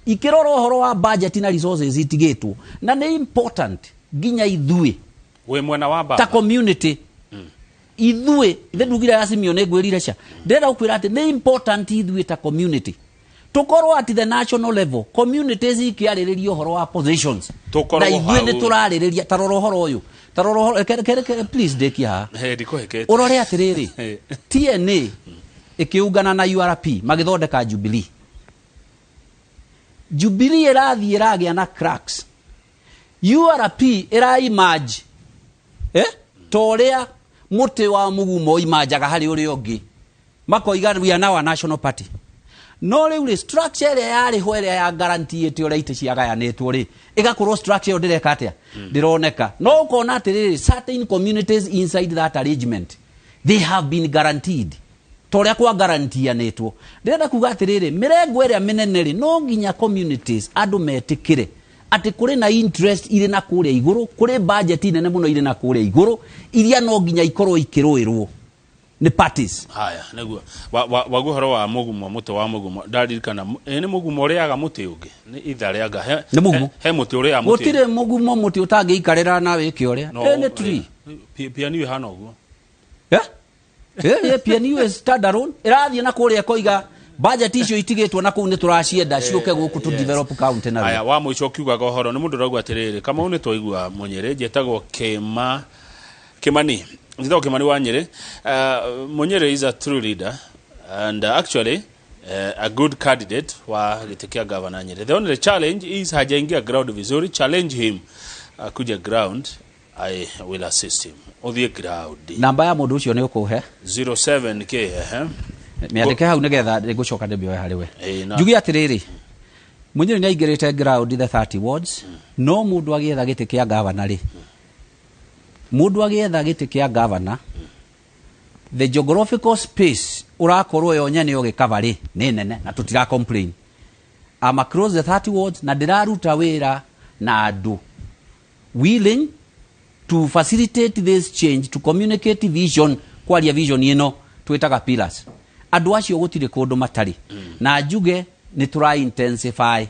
S19: ikĩrora ũhoro wa budget na resources itigĩtwo, na nĩ important nginya ithuĩ
S2: wĩ mwena wa baba
S19: ta community ithuĩ. Ithe ndugire Azimio nĩ ngwĩrire ca, ndĩrenda gũkwĩra atĩ nĩ important ithuĩ ta community tũkorwo at the national level, communities ikĩarĩrĩria ũhoro wa positions,
S2: Tũkorwo
S19: na ithuĩ nĩ
S2: hau.
S19: tũrarĩrĩria. Ta rora ũhoro ũyũ, ta rora ũhoro, reke, please ndĩkie haha.
S2: He, ndikũhĩkĩte.
S19: Ũrore atĩrĩrĩ, TNA ĩkĩungana na URP magĩthondeka Jubilee. Jubilee ĩrathiĩ ĩragĩa na cracks, URP ĩra emerge, ta ũrĩa mũtĩ wa mũgumo imanjaga harĩ ũrĩa ũngĩ, makoiga we are now a national party. No rĩu rĩ, structure ĩrĩa yarĩ ho, ĩrĩa ya guarantee-ĩte ũrĩa itĩ ciagayanĩtwo rĩ, ĩgakorwo structure ĩyo ndĩreka atĩa? Ndĩroneka. No ũkona atĩrĩrĩ, certain communities inside that arrangement, they have been guaranteed ta ũrĩa kwa guaranteeanĩtwo. Ndĩrenda kuga atĩrĩrĩ, mĩrengo ĩrĩa mĩnene rĩ, no nginya communities, andũ metĩkĩre atĩ kũrĩ na interest irĩ na kũrĩa igũrũ, kũrĩ budget nene mũno irĩ na kũrĩa igũrũ iria no nginya ikorwo ikĩrũĩrwo nĩ parties.
S2: Haya, nĩguo waguo ũhoro wa mũgumo, mũtĩ wa mũgumo, ndaririkana nĩ mũgumo ũrĩaga mũtĩ ũngĩ, nĩ itha rĩanga he,
S19: Nĩ mũgumo.
S2: He mũtĩ ũrĩaga mũtĩ.
S19: Gũtirĩ mũgumo mũtĩ ũtangĩikarĩra na wĩke ũrĩa.
S2: No,
S19: Any tree.
S2: PNU ĩhana ũguo.
S19: Eh? PNU is standalone ĩrathiĩ na kũrĩa ĩkoiga budget icio itigĩtwo na kũu nĩ tũracienda ciũke gũkũ to develop county na
S2: Aya, wa mũico ũkiugaga ũhoro nĩ mũndũ ũrauga atĩrĩrĩ, Kamau nĩ twaigua Mũnyĩrĩ, njĩtagwo Kĩma Kĩmani, njĩtagwo Kĩmani wa Nyĩrĩ. Mũnyĩrĩ is a true leader and actually a good candidate wa gĩtĩ kĩa governor Nyĩrĩ. The only challenge is hajaingia ground vizuri. Challenge him akuje ground, I will assist him. Ũthiĩ ground.
S19: Namba ya mũndũ ũcio nĩ ũkũhe.
S2: 07 k ehe.
S19: Mĩandĩke hau nĩgetha nĩngũcoka ndĩmĩoe harĩ we.
S2: Ĩĩ,
S19: Njuge atĩrĩrĩ, Mũnyĩrĩ nĩ aingĩrĩte ground the 30 wards, no mũndũ agĩetha gĩtĩ kĩa gavana rĩ, mũndũ agĩetha gĩtĩ kĩa gavana, the geographical space ũrakorwo yo nyene ũgĩkava rĩ nĩ nene na tũtira complain. I'm across the 30 wards na ndĩraruta wĩra na andũ willing to facilitate this change, to communicate vision, kwaria vision ĩno twĩtaga pillars. Andũ acio gũtirĩ kũndũ matarĩ, na njuge nĩ tũra intensify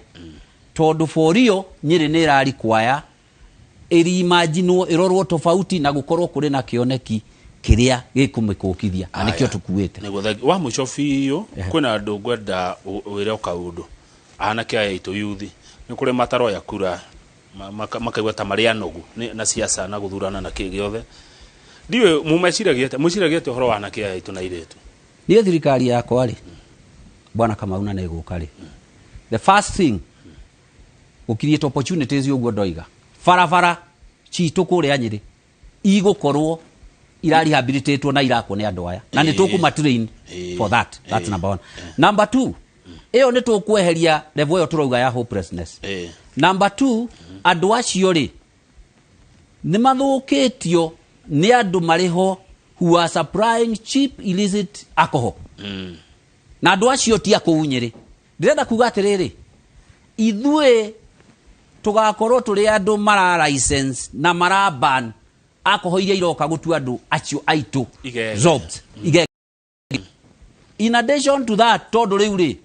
S19: tondũ for real Nyĩrĩ nĩ ĩra require ĩrimaginwo, ĩrorwo tofauti na gũkorwo kũrĩ na kĩoneki kĩrĩa gĩkũmĩkũkithia, na nĩkĩo tũkuĩte.
S2: Nĩguo wa mũico biũ, kwĩna andũ ngwenda wĩre o kaũndũ, anake aya aitũ yuthi nĩ kũrĩ mataroya kura, makaigua ta marĩ anogu na siasa na gũthurana na kĩ gĩothe. Ndiũĩ mumeciragia atĩa, mwĩciragia atĩa ũhoro wa anake aya aitũ na airĩtu?
S19: Niĩ thirikari yakwa rĩ, bwana Kamau, na nĩ ĩgũka rĩ, the first thing gũ create opportunities. Ũguo ndoiga, barabara citũ kũrĩa Nyĩrĩ igũkorwo irarehabilitatwo na irakwo nĩ andũ aya, na nĩ tũkũma train for that. That's number one. Number two, ĩyo nĩ tũkweheria level ĩyo tũrauga ya hopelessness. Number two, andũ acio rĩ nĩ mathũkĩtio nĩ andũ marĩ ho who are supplying cheap illicit alcohol, na andũ acio ti a kũu Nyĩrĩ. Ndĩrenda kuga atĩrĩrĩ, ithuĩ tũgakorwo tũrĩ andũ mara license na mara ban alcohol iria iroka gũtua andũ acio aitũ
S2: Igege.
S19: jobs igege. In addition to that, tondũ rĩu rĩ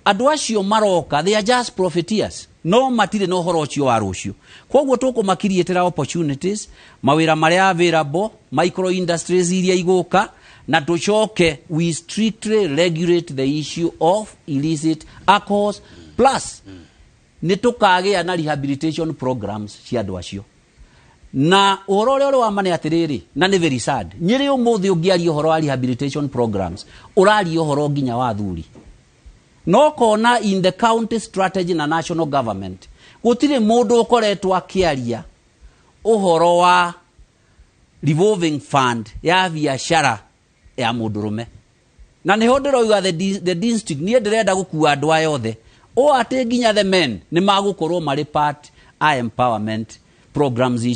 S19: andũ acio maroka, they are just profiteers, no matirĩ na ũhoro ũcio wa rũciũ. Koguo tũkũmakiriĩtĩra opportunities, mawĩra marĩa available, micro industries iria igũka, na tũcoke we strictly regulate the issue of illicit alcohols, plus nĩ tũkagĩa na rehabilitation programs cia andũ acio. Na ũhoro ũrĩa ũrĩ wa ma nĩ atĩrĩrĩ, na nĩ very sad, Nyĩrĩ ũmũthĩ ũngĩaria ũhoro wa rehabilitation programs, ũraria ũhoro nginya wa athuri, no kona in the county strategy na national government gũtirĩ mũndũ ũkoretwo akĩaria ũhoro wa revolving fund ya biacara ya mũndũrũme. Na nĩho ndĩroiga the district, niĩ ndĩrenda gũkua andũ aya othe o atĩ nginya the men nĩ magũkorwo marĩ part a empowerment programs ici.